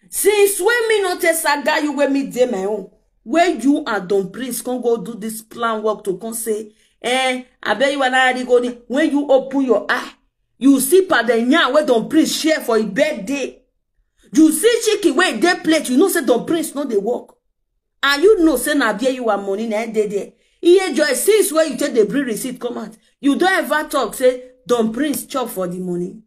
Since when me not a saga you when me dey my own. Where you and Don Prince can go do this plan work to come say, eh, I bet you are not go when you open your eye. You see Padenya where Don Prince share for a birthday. You see chicken where they plate, you know say Don Prince no dey work. And you know say na where you are money na dey there. Iye joy since where you take the bring receipt come out. You don't ever talk say Don Prince chop for the money.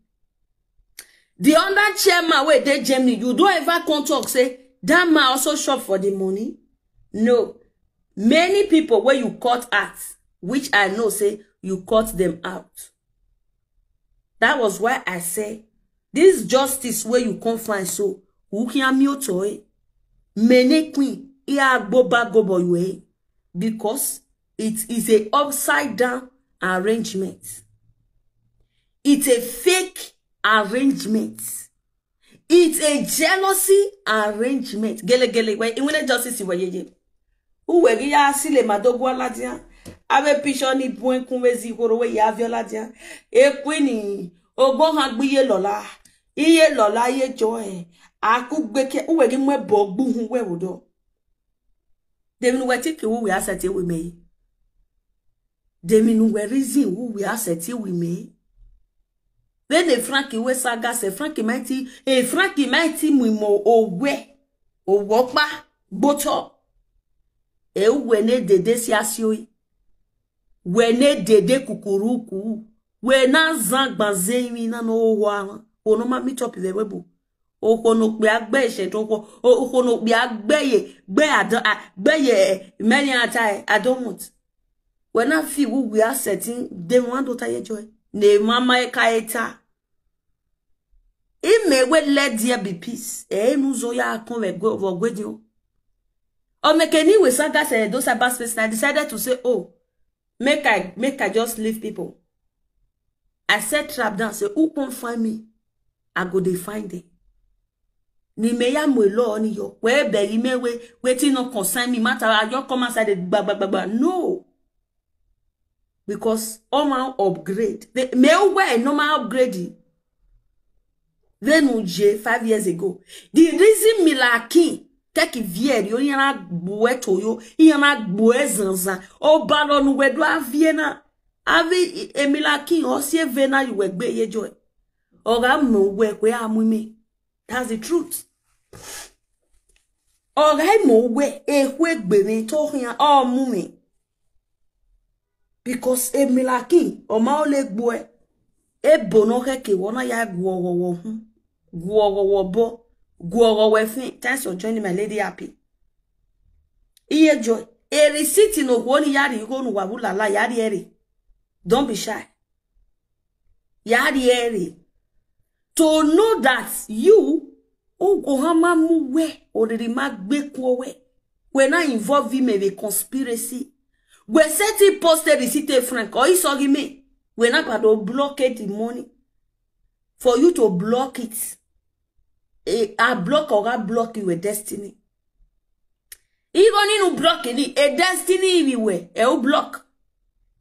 The under chairman wey dey Germany, you don't ever come talk say that man also shop for the money. No. Many people where you cut out, which I know say you cut them out. That was why I say this justice where you come find so ukiamiotoe many queen iagbo bagobo yue because it is a upside down arrangement. It's a fake arrangement. It's a jealousy arrangement. Gele gele we inwene justice we yeye. Uwe gi ya sile madogu aladia. Ave pishoni buen kunwe zi horo we ya violadia. E kwini ogo ha gbiye lola. Iye lola ye joy. Aku gbeke uwe gi mwe bogbu hu we wodo. Demi nu we tiki uwe asset we me. Demi nu we reason uwe asset we me. Then e Frankie we saga se Frankie mighty, e Frankie mighty mu mo owe. Owo pa gboto. E uwe ne dede si asioi. We ne dede kukuruku. We na zan gbanze imi na no wa. O no ma meet up the webo. O ko no pe agbe ise to ko. O ko no pe agbe ye. Gbe adan, gbe ye. Many a time I don't want. We na fi wu we are setting. They want to tie joy. Ne mama e ka eta. Ime we let there be peace. E nu zo ya kon we go vo gwe dio. O mekeni we saga se do cyberspace. I decided to say, oh, make I make I just leave people. I set trap down. Say, who come find me? I go dey find them. Ni me ya mo lo ni yo. We be me we wetin no concern me matter. I just come outside the gba gba gba gba. No. Because all man upgrade. They, me we no man upgrade. Then uje five years ago. The reason me lacking take vier yo yana gbue to yo yana gbue zanzan. O balo nu we do aviena. Avi emila kin o si evena yu we gbe ye joy. Oga mo we kwe amu mi. That's the truth. Oga mo we e kwe gbe mi to hian o mu mi. Because emila kin o ma o le gbo e. E bo no ke ke wo na ya gwo wo wo hun. Gwo wo wo bo. Gwo wo we fin. Thanks for joining my lady happy. Iye joy. E receipt no go ni yari go nu wa bulala yari ere. Don't be shy. Yari ere. To know that you o hama mu we o riri ma gbe ku we. We na involve me with conspiracy. We set it posted receipt frank or isogi me. We na pado blockade the money. For you to block it. E, I block or I block you with destiny. Even inu block ni a destiny ibi we e u block.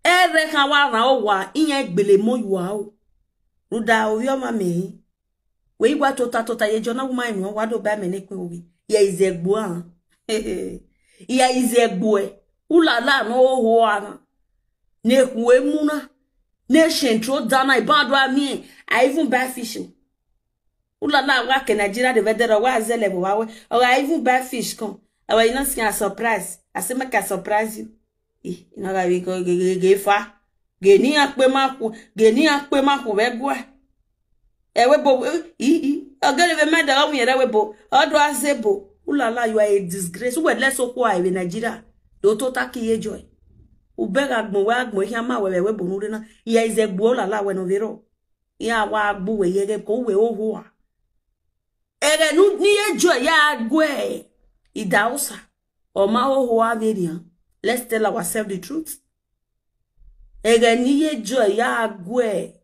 Ere kan wa ran o wa iyan gbele mo yu a o. Ruda o yo ma me. We igwa tota tota ye jona woman inu wa do ba me ne pin owi. Ye is egbo an. Ye is egbo e. Ulala no ho an. Ne ku emuna. Ne shentro dana ibado ami. I even buy fish. Ulala wa ke Nigeria de vedere wa zele bo wa we. Or I even buy fish come. Or you not see a surprise. I say make a surprise you. Eh, you know that we go ge ge ge fa. Ge ni akpe ma ku, ge ni akpe ma ku we gwa. E we bo i i. Ogele ve mada o mi re we bo. Odo azebo. Ulala you are a disgrace. We less so kwa we Nigeria. Do to taki ye joy. U bega gbon we agbon hia ma we we bo nu re na. Ye is egbo ulala we no vero. Ya wa gbu we yege ko we oho a. Ere nu ni ejo ya gwe. Idausa. O ma oho a verian. Let's tell ourselves the truth. Ere ni ejo ya gwe.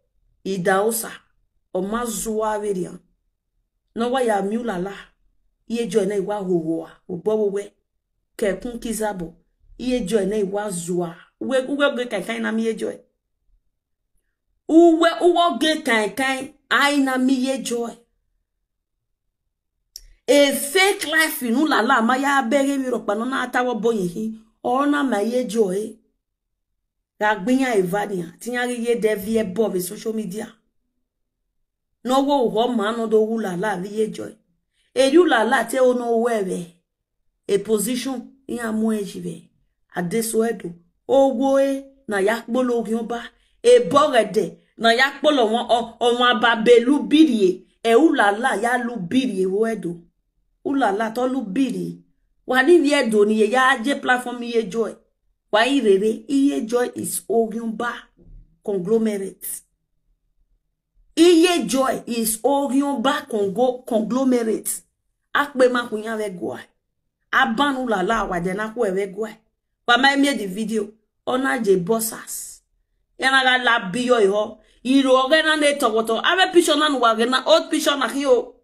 Idausa. O ma zuwa verian. No wa ya miulala. Ye joy na iwa hoho a. Ubo we. Kekun kizabo. Ye joy na iwa zuwa. Uwe uwe ge kai kai na mi ye joy. Uwe uwe ge kai kai. Ai na mi ye joy. A fake life inu lala ma ya bere mi ro pa no na tawo boyin hi. O na ma ye joy. Ga gbiyan evania. Tiyan ri ye de vi ebo ve social media. No wo ho ma no do ulala vi ye joy. E ulala te o no we ve. A position in amu ejive. Adeso edo. Owo e na ya kpolo ogion ba. E bogede na ya kpolo won o won ba be lu birie. E ulala ya lu birie wo edo. Ulala to lu birie. Wa ni vi edo ni ye ya je platform ye joy. Wa irere iye joy is ogion ba conglomerate. Iye joy is ogion ba congo conglomerate. Akpe ma kunya ve gwa. Abanu la la wa de na ku ve gwa. Wa ma mi the video. Ona je bossas. Yana ga la biyo iho. Iro oge na ne togoto. Ave picture na nuwa ge na old picture na hiyo.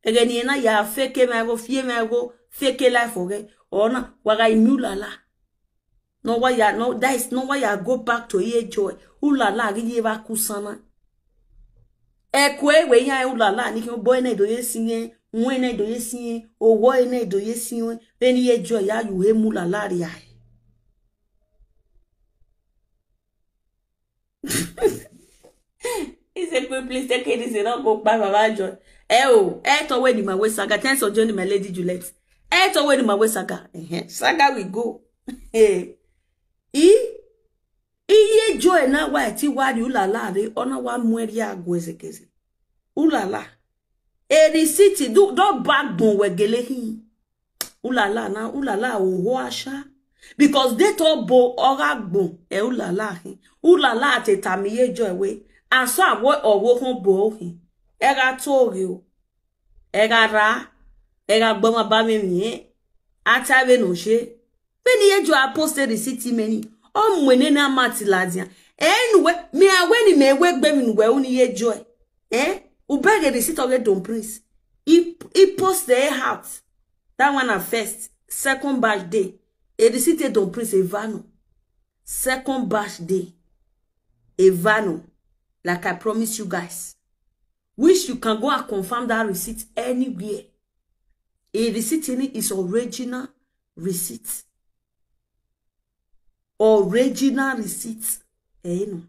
Ege ni na ya fake me go fie me go fake life oge. Ona waga imi ulala. No why ya no that is no why ya go back to ye joy. Ulala gi ye ba kusana. Ekwe we ya ulala ni ki boy na do ye sinye. Nwe na do ye sinye. Owo na do ye sinye. Beni ye joy ya yu he mulala ri ya. He said, "Please, please take it easy, don't go back, Baba John." Eh, oh, eh, to where the my way saga. Thanks for joining my lady Juliet. Eh, to where the my way saga. Eh, saga we go. Eh, e, iye joy na wa ti wa di ulala re ona wa mweri agwezekeze. Ulala. E di city do do backbone wegele hin. Ulala na ulala oho asha. Because they to bo oga gbon e ulala hin. Ulala te tamiye joy we. And so awo owo hon bo hin. Ega to ge o. Ega ra. Ega gbon ma ba mi mi. Ata we no she. Beni ye joy a post the city many. O mwene na mati ladia. Anyway, me aweni me we gbe mi nuwe uni ye joy. Eh? Ubege the city of the Don Prince. He he post the heart. That one at first. Second batch day. E the city Don Prince Evano. Second batch day. Evano. Like I promise you guys. Which you can go and confirm that receipt anywhere. A receipt in it is original receipt. Original receipt. Eh, no.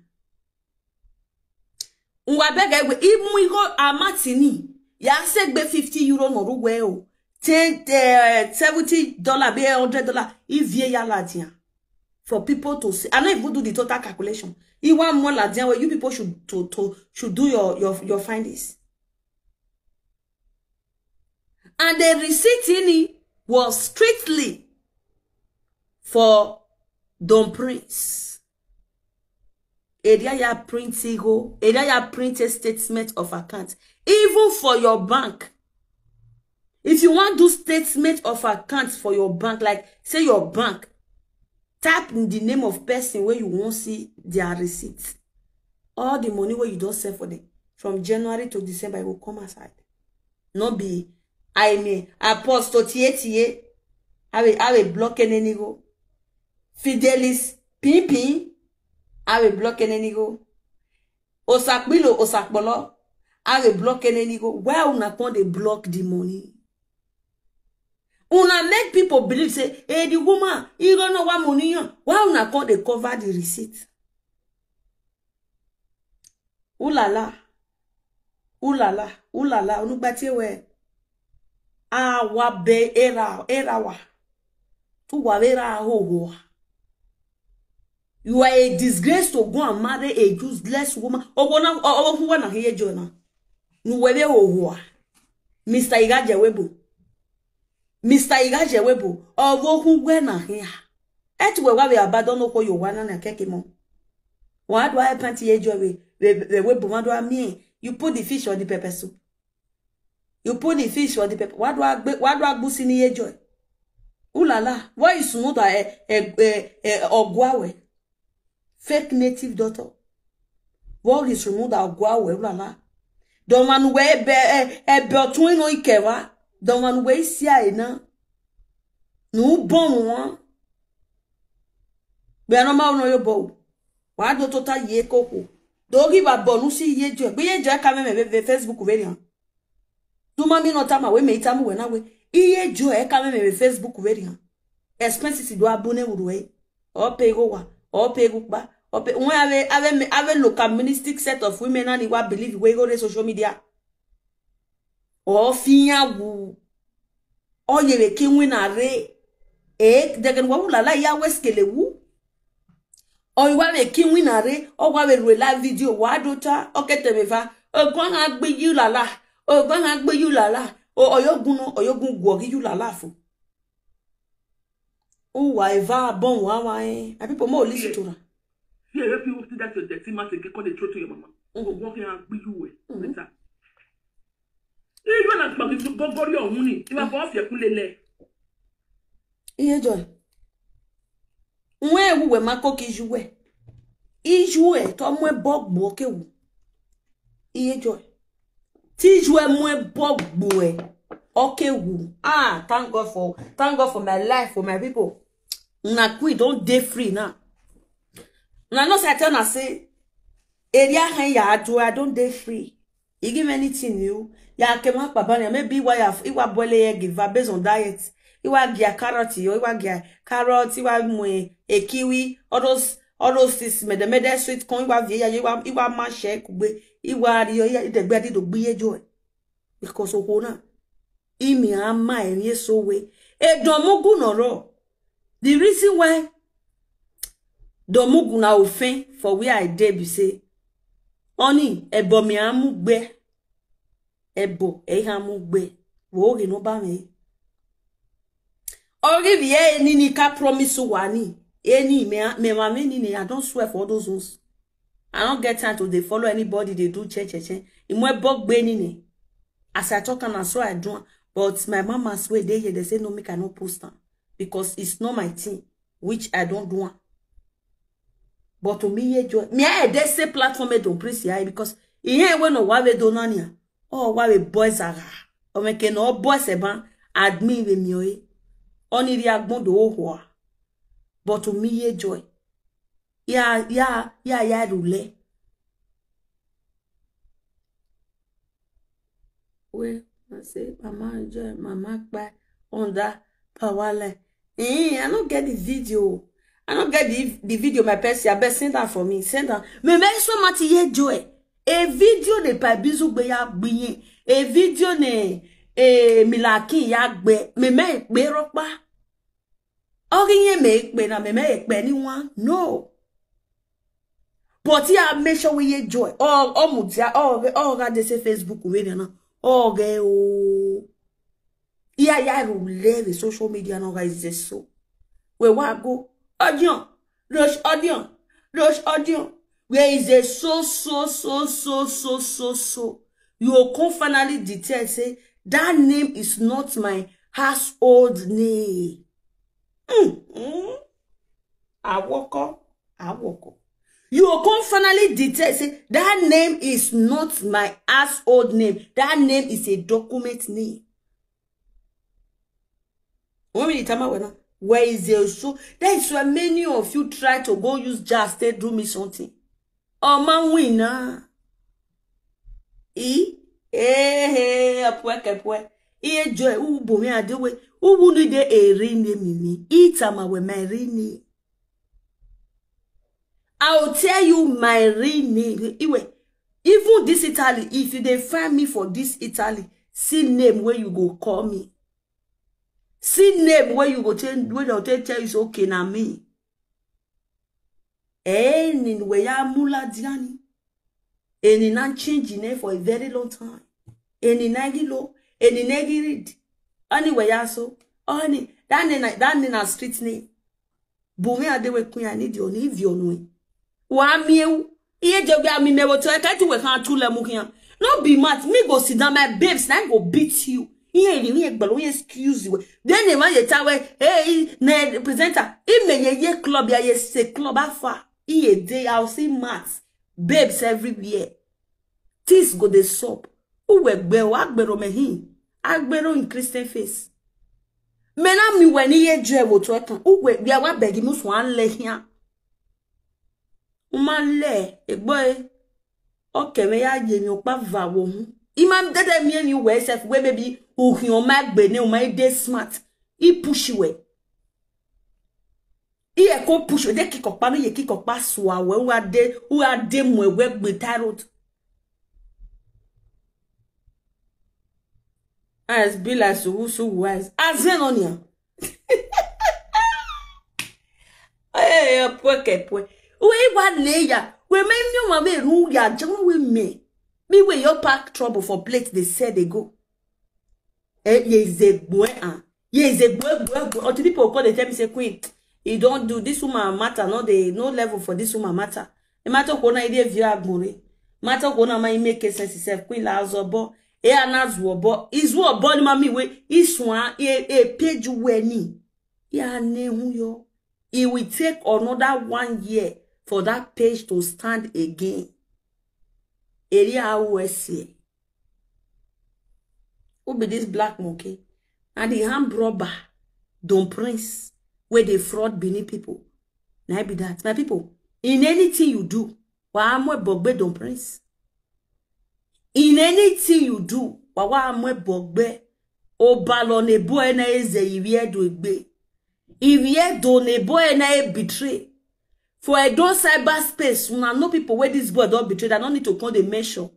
Nwa bega we imu igo amatini. Ya se gbe fifty euro no ruwe o. Ten, eh, seventy dollar, be hundred dollar. Ivie ya ladia. For people to see. I no even do the total calculation. Iwa mo ladia where you people should to, to should do your your your findings. And the receipt in it was strictly for Don Prince. Area ya print ego, area ya print a statement of account. Even for your bank. If you want do statement of account for your bank, like say your bank, tap in the name of person where you won't see their receipt. All the money where you don't sell for them from January to December, it will come aside. No be I mean apostle tie tie. I will I will block any go. Fidelis pin pin. I will block any go. Osakpilo osakpolo. I will block any go. Why una come dey block the money? Una make people believe say, hey, the woman, you don't know what money on. Why una come dey cover the receipt? Ulala. Ulala. Ulala. Onugbatie we. Awa be era era wa. Tu wa era ho ho. You are a disgrace to go and marry a useless woman. Ogo na ogo who na here Jonah. Nu we be ho ho. Mister Igaje Webo. Mister Igaje Webo. Ogo who we na here. Et we wa we abandon ko yo wa na na keke mo. Wa do I pant ye jo we we we bo ma do mi. You put the fish or the pepper soup. You put the fish for the pepper. What do I what do I go see ye joy? Ooh la la. What is smooth eh eh eh eh ogwawe? Fake native daughter. What is smooth ogwawe? Ooh la la. Don't man we be eh eh be otun no ikewa. Don't man we si ai na. Nu bon won. Be no ma no yo bo. Wa do tota ye koko. Do gi ba bonu si ye joy. Be ye joy ka me me be Facebook very on. Do ma mi no tama we me itamu we na we. Iye joy ka me me be Facebook very on. Expenses do abune uru e. O pe go wa. O pe go pa. O pe won ave ave ave local ministic set of women and wa believe we go the social media. O finya wu. O ye be ki win are. E degen wa wu la la ya weskele wu. O wa be ki win are. O wa be rela video wa do ta. O ke te be fa. O gwa ha gbe yu la la. O gwa ha gbe yu la la. O oyogun no oyogun gwo gi yu la la fu. Uwa eva bon wa wa eh. And people more listen to her. Fear help you open that your dirty mouth again, come dey throw to your mama. Go walk here and be you well. Better. Even as Bobby go go your money. If I go off your kulele. Iye joy. Nwe ewu we ma ko ki ju we. Ijue to mwe bogbo ke wu. Iye joy. Tijue mwe bogbo e. Okay wu. Ah, thank God for, thank God for my life, for my people. Na queen don dey free now. Na no say I tell na say area hen ya do, I don dey free. E give anything you. Ya ke ma pa bani, maybe why ya, iwa boile ye give based on diet. Iwa gia carrot yo, iwa gia carrot, iwa mwe, a kiwi, all those, all those things, me the, me the sweet corn, iwa vie ya, iwa, iwa ma she kugbe, iwa ri yo, ya, de gbe di do gbe ye joy. Because okona, imi ama emi so we. E don mugu no ro. The reason why don mugu na ofen for where I dey be say, oni, ebo mi amu gbe. Ebo, e ha mu gbe. Wo ge no ba me. Ori vi e ni ni ka promise wa ni. E ni me, me ma me ni ni, I don't swear for all those ones. I don't get time to dey follow anybody, they do che che che. Imwe bog gbe ni ni. As I talk and so I do am. But my mama swear they here, they say no, make I no post am. Because it's not my thing, which I don't do am. But to me, ye joy. Me, I dey say platform e don praise ya because he ain't when no wa we do nania. Oh, wa we boys are. O me ke no boys e ban admin we mi o e. Oni ri agbon do ho. But to me, ye joy. Ya, ya, ya, ya rule. Well, I say, Mama joy, Mama kpa under power line. Eh, I don't get the video. I don't get the, the video, my person. I bet send that for me. Send that. Me, me so much ye joy. A video de pa bizu gbe ya gbiyin. A video ne, eh, milaki ya gbe. Me, me, gbe ropa. Ori ye me pe na me, me pe ni wan. No. But ya make sure we ye joy. Oh, oh, mutia, oh, oh, ga de se Facebook we na. Oh, ge o. Ya, ya, ru leve social media no, guys, is so. We wa go. Audience. Rush audience. Rush audience. Where is the so, so, so, so, so, so, so? You will come finally detect, say, that name is not my household name. Mm-hmm. Awoko, awoko. You will come finally detect, say, that name is not my household name. That name is a document name. When we tama wena, where is the so? That is why many of you try to go use jazz to do me something. Oh man, win na. E, eh, eh, apwe kepwe. E joy, u bo me adewe. U bu ni de eri ne mi mi. Itama we me eri ni. I will tell you my real name. Iwe, even this Italy, if you dey find me for this Italy, see name where you go call me. See name where you go tell, where they'll tell, tell you, say, "Okay, na me." Eh, ni we ya mula diani. Eni na change name for a very long time. Eni na gilo, eni na gi read. Anyway, ya so. Oni, that name, na- that name na street name. Bumi adewe queen, I need your name, your name. Wa mi ewu. Iye je gbe ami me wo to e ka tu we kan tu le mu kiyan. No be mad. Me go sit down, my babes, na go beat you. Iye ni, iye gbalo, iye excuse you. Then they want you tell we, "Hey, ne presenter, i me ye ye club ya, ye se club afa." Iye day, I'll see mats, babes everywhere. Things go dey sup. Uwe gbe wa gbero me hin. Agbero in Christian face. Me na mi we ni ye je wo to e kan. Uwe, we are wa beg mu so an le hin. Uma le, egbo e. Okay, me ya ye mi opa va wo hun. Ima dede mi e mi we self we baby. U hin o ma gbe ne, u ma e dey smart. I push we. Iye ko push we de kiko pa mi ye kiko pa swa we. U a de, u a de mwe we gbe tarot. As be like so who so wise. As in on ya. Eh, pwe ke pwe. We wa le ya. We me mi ma we ru ya je we me. Me we your pack trouble for plate they said they go. Eh, ye is a boy, ah. Ye is a boy, boy, boy. Until people call they tell me say, "Queen, you don't do this woman matter. No, they no level for this woman matter." The matter kona ide view agbore. Matter kona ma make sense itself. Queen la zobo. E ana zuobo. Izuobo ni mami we. Iswa e e page weni. Ya ne hu yo. It will take another one year for that page to stand again. Area O S A. Who be this black monkey? And the armed robber, Don Prince, where they fraud Benin people. Na be that. My people, in anything you do, wa amwe bogbe Don Prince. In anything you do, wa wa amwe bogbe. Obalo ne boy na eze iviedo egbe. Iviedo ne boy na e betray. For Edo cyberspace, una know people where this boy don betray, I no need to come dey mention.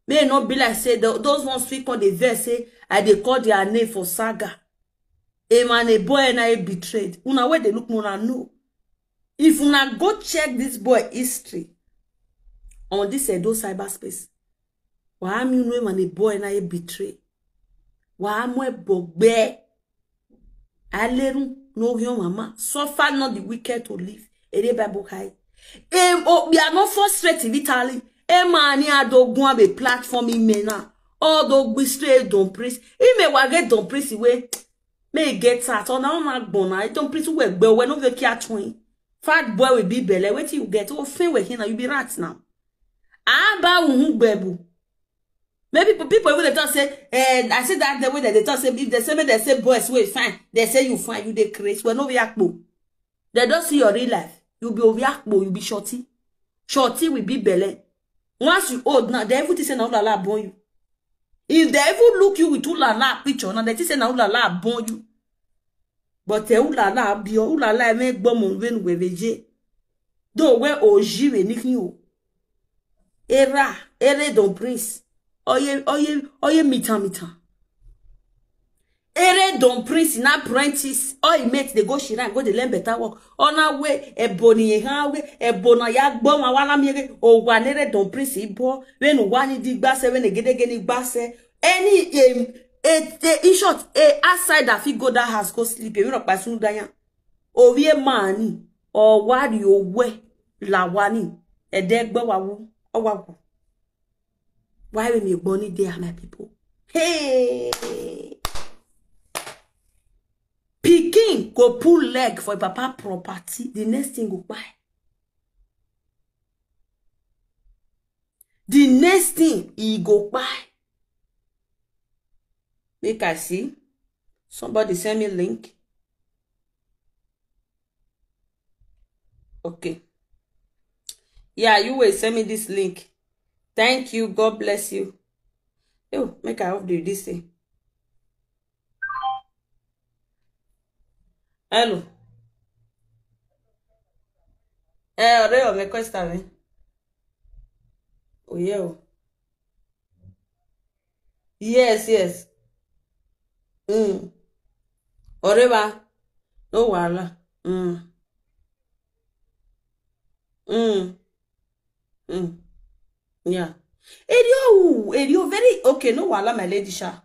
May e not be like say the, those ones fit come dey vex say I dey call their name for saga. A man, a boy, and I betrayed. Una where they look, una know. If una go check this boy history on this Edo cyberspace, wa am you know man a boy and I betray. Wa am we bogbe. Alerun no your mama. Suffer not the wicked to live. Ere Bible high. Em o we are not frustrated Italy. Emani adogun have a platform in mena. All the we straight Don Prince. He may wa get Don Prince away. May get out. On our man bona. Don Prince we gbe we no ve ki atwin. Fat boy will be belle. Wait till you get. Oh, fin we here now. You be rats now. Aba uhun gbebu. Maybe people, people even they talk say, eh, I see that the way that they talk say, if they say, make they say boys wey fine, they say you fine, you dey craze. Well, no be akpo. They don't see your real life. You be oviakpo, you be shorty. Shorty will be belle. Once you old now, they even think say na ulala born you. If they even look you with ulala picture, now they think say na ulala born you. But eh, ulala be ulala me gbomo when we veje. Do we oji we nikin o. Era, ere Don Prince. Oye, oye, oye mita mita. Ere Don Prince na apprentice. All he mate they go Shiran, go dey learn better work. On our way, ebony ha we, ebona ya gboma wala mi ere. O wa nere Don Prince ibo. When wani di gbase, when egedege ni gbase. Any, um, a, a, in short, a outside that fit go that house, go sleep. You know, pass through that. Ovie mani, or what you wear, la wani. A dead boy, wa wu, or wa wu. Why we me boni there, my people? Hey! Pikin go pull leg for papa property. The next thing go buy. The next thing he go buy. Make I see. Somebody send me link. Okay. Yeah, you will send me this link. Thank you. God bless you. Oh, make I off the this thing. Hello. Eh, ọ̀rẹ́ mi, question mi. Oh, yeah. Yes, yes. Mm. Ọ̀rẹ́ wa. No wahala. Mm. Mm. Mm. Yeah. Edio, Edio, very okay. No wahala, my lady sha.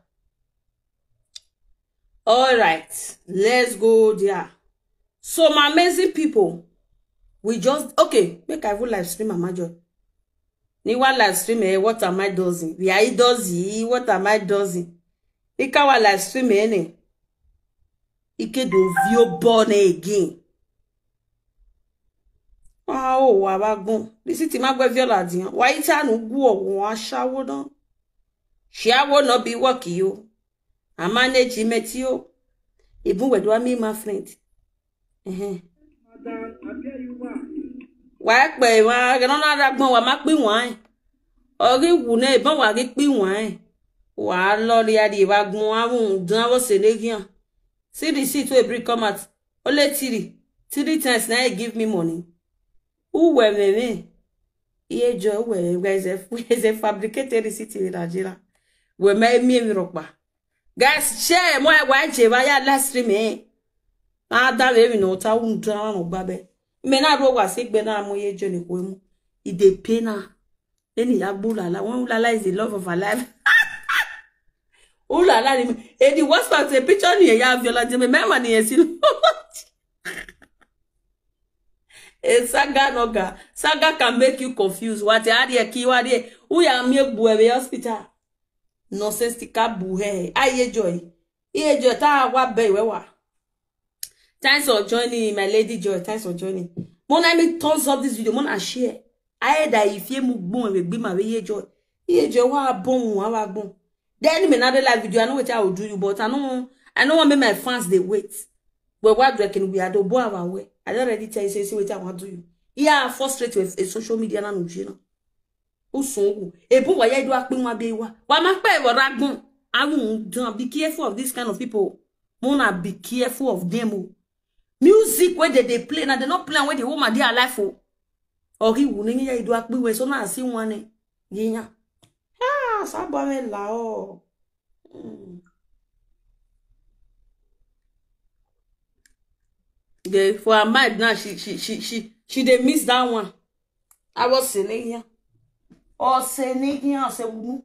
All right, let's go there. So, my amazing people, we just, okay, make I even live stream, Mama Joy. Ni wa live stream, eh, what am I doing? We are doing, what am I doing? Ika wa live stream, eh, ne? Ike do vio born again. Ah, oh, wa ba gun. This is Timagwe Viola diyan. Wa ita nu gu o, wa shawo dan. Shawo no be work you. I manage him at you. Even with me, my friend. Uh-huh. Wa pe wa, no na da gbon wa ma pin wa. Ori wu ne, bon wa ri pin wa. Wa lo ri a di wa gbon wa won dan wo se le gian. See the seat wey bring come out. Only three. Three times now he give me money. Who were me? Iye jo, who were me? Guys, if, is a fabricated receipt in Nigeria. We me, me, me, rock ba. Guys, share mo wa je ba ya live stream eh. Na da we mi no ta un ta no gba be. Me na ro wa si gbe na mo ye jo ni ko mu. E dey pay na. Then he have ulala. One ulala is the love of her life. Ulala ni. E the worst part say picture ni ya Viola je me me ma ni e si. A saga noga. Saga can make you confused. What are the key? What are the? Who ya me bu e hospital? Nonsensical buhe. Aye joy. Iye joy ta wa be we wa. Thanks for joining, my lady Joy. Thanks for joining. Mona me thumbs up this video, mona share. I heard that if you move bon we be my way joy. Ye joy wa bon wa wa bon. Then me another live video, I know what I will do you, but I know I know what make my fans they wait. But what do I can we are the boy our way. I don't already tell you say see what I want to do you. Yeah, frustrate with a social media na no jina. Usungu. Ebu wa ya do akpin wa be wa. Wa ma pe wa ragbon. I won't be careful of this kind of people. Mona be careful of them. Oh. Music where they, they play now, they not play where the woman they alive for. Or he wouldn't hear you do akpin we so now I see one. Yeah. Ah, sabame la oh. Hmm. Yeah, for her mind now, she she she she she they miss that one. I was saying here. Or saying here, I said, "Wunu."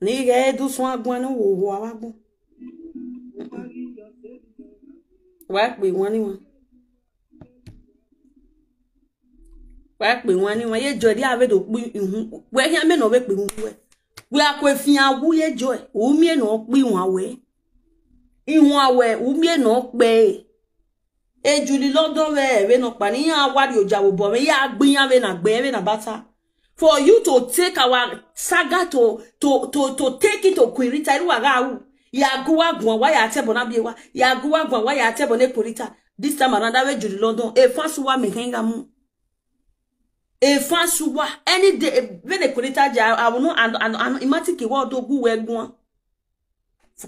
Ni ga edu sun agbon ni wo wo awagbon. Wa pe won ni won. Wa pe won ni won. Ye jo di ave do pi ihun. We ya me no we pe won we. We akwe fi awu ye jo. O mi e no pi won we. Ihun awe, o mi e no pe. Ejuli London we we no pa ni ya wa di oja wo bo we ya gbin ya we na gbe we na bata. For you to take our saga to to to to take it to Queen Rita, iru aga wu. Ya guwa gwan wa ya tebo na biewa. Ya guwa gwan wa ya tebo ne Queen Rita. This time around, that way Julie London. E fansuwa me henga mu. E fansuwa. Any day, eh, when the Queen Rita ja, I will not and and and imagine ki wa do gu we gwan.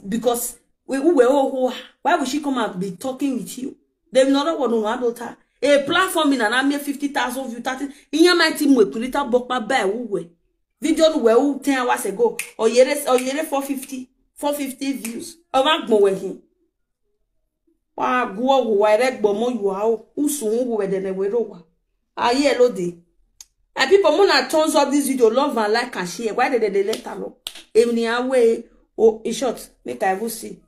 Because we who we oh who why will she come out be talking with you? They will not want to know daughter. A platform in an army fifty thousand view thirty. In your mighty mwe Queen Rita bokpa by who we. Video we who ten hours ago. Or yere or yere four fifty, four fifty views. Over gbo we him. Wa guo wo wa re gbo mo yu a o. Usun wo we de ne we ro wa. Aye lo de. And people, mona thumbs up this video, love and like and share. Why did they let alone? Even the way oh in short, make I will see.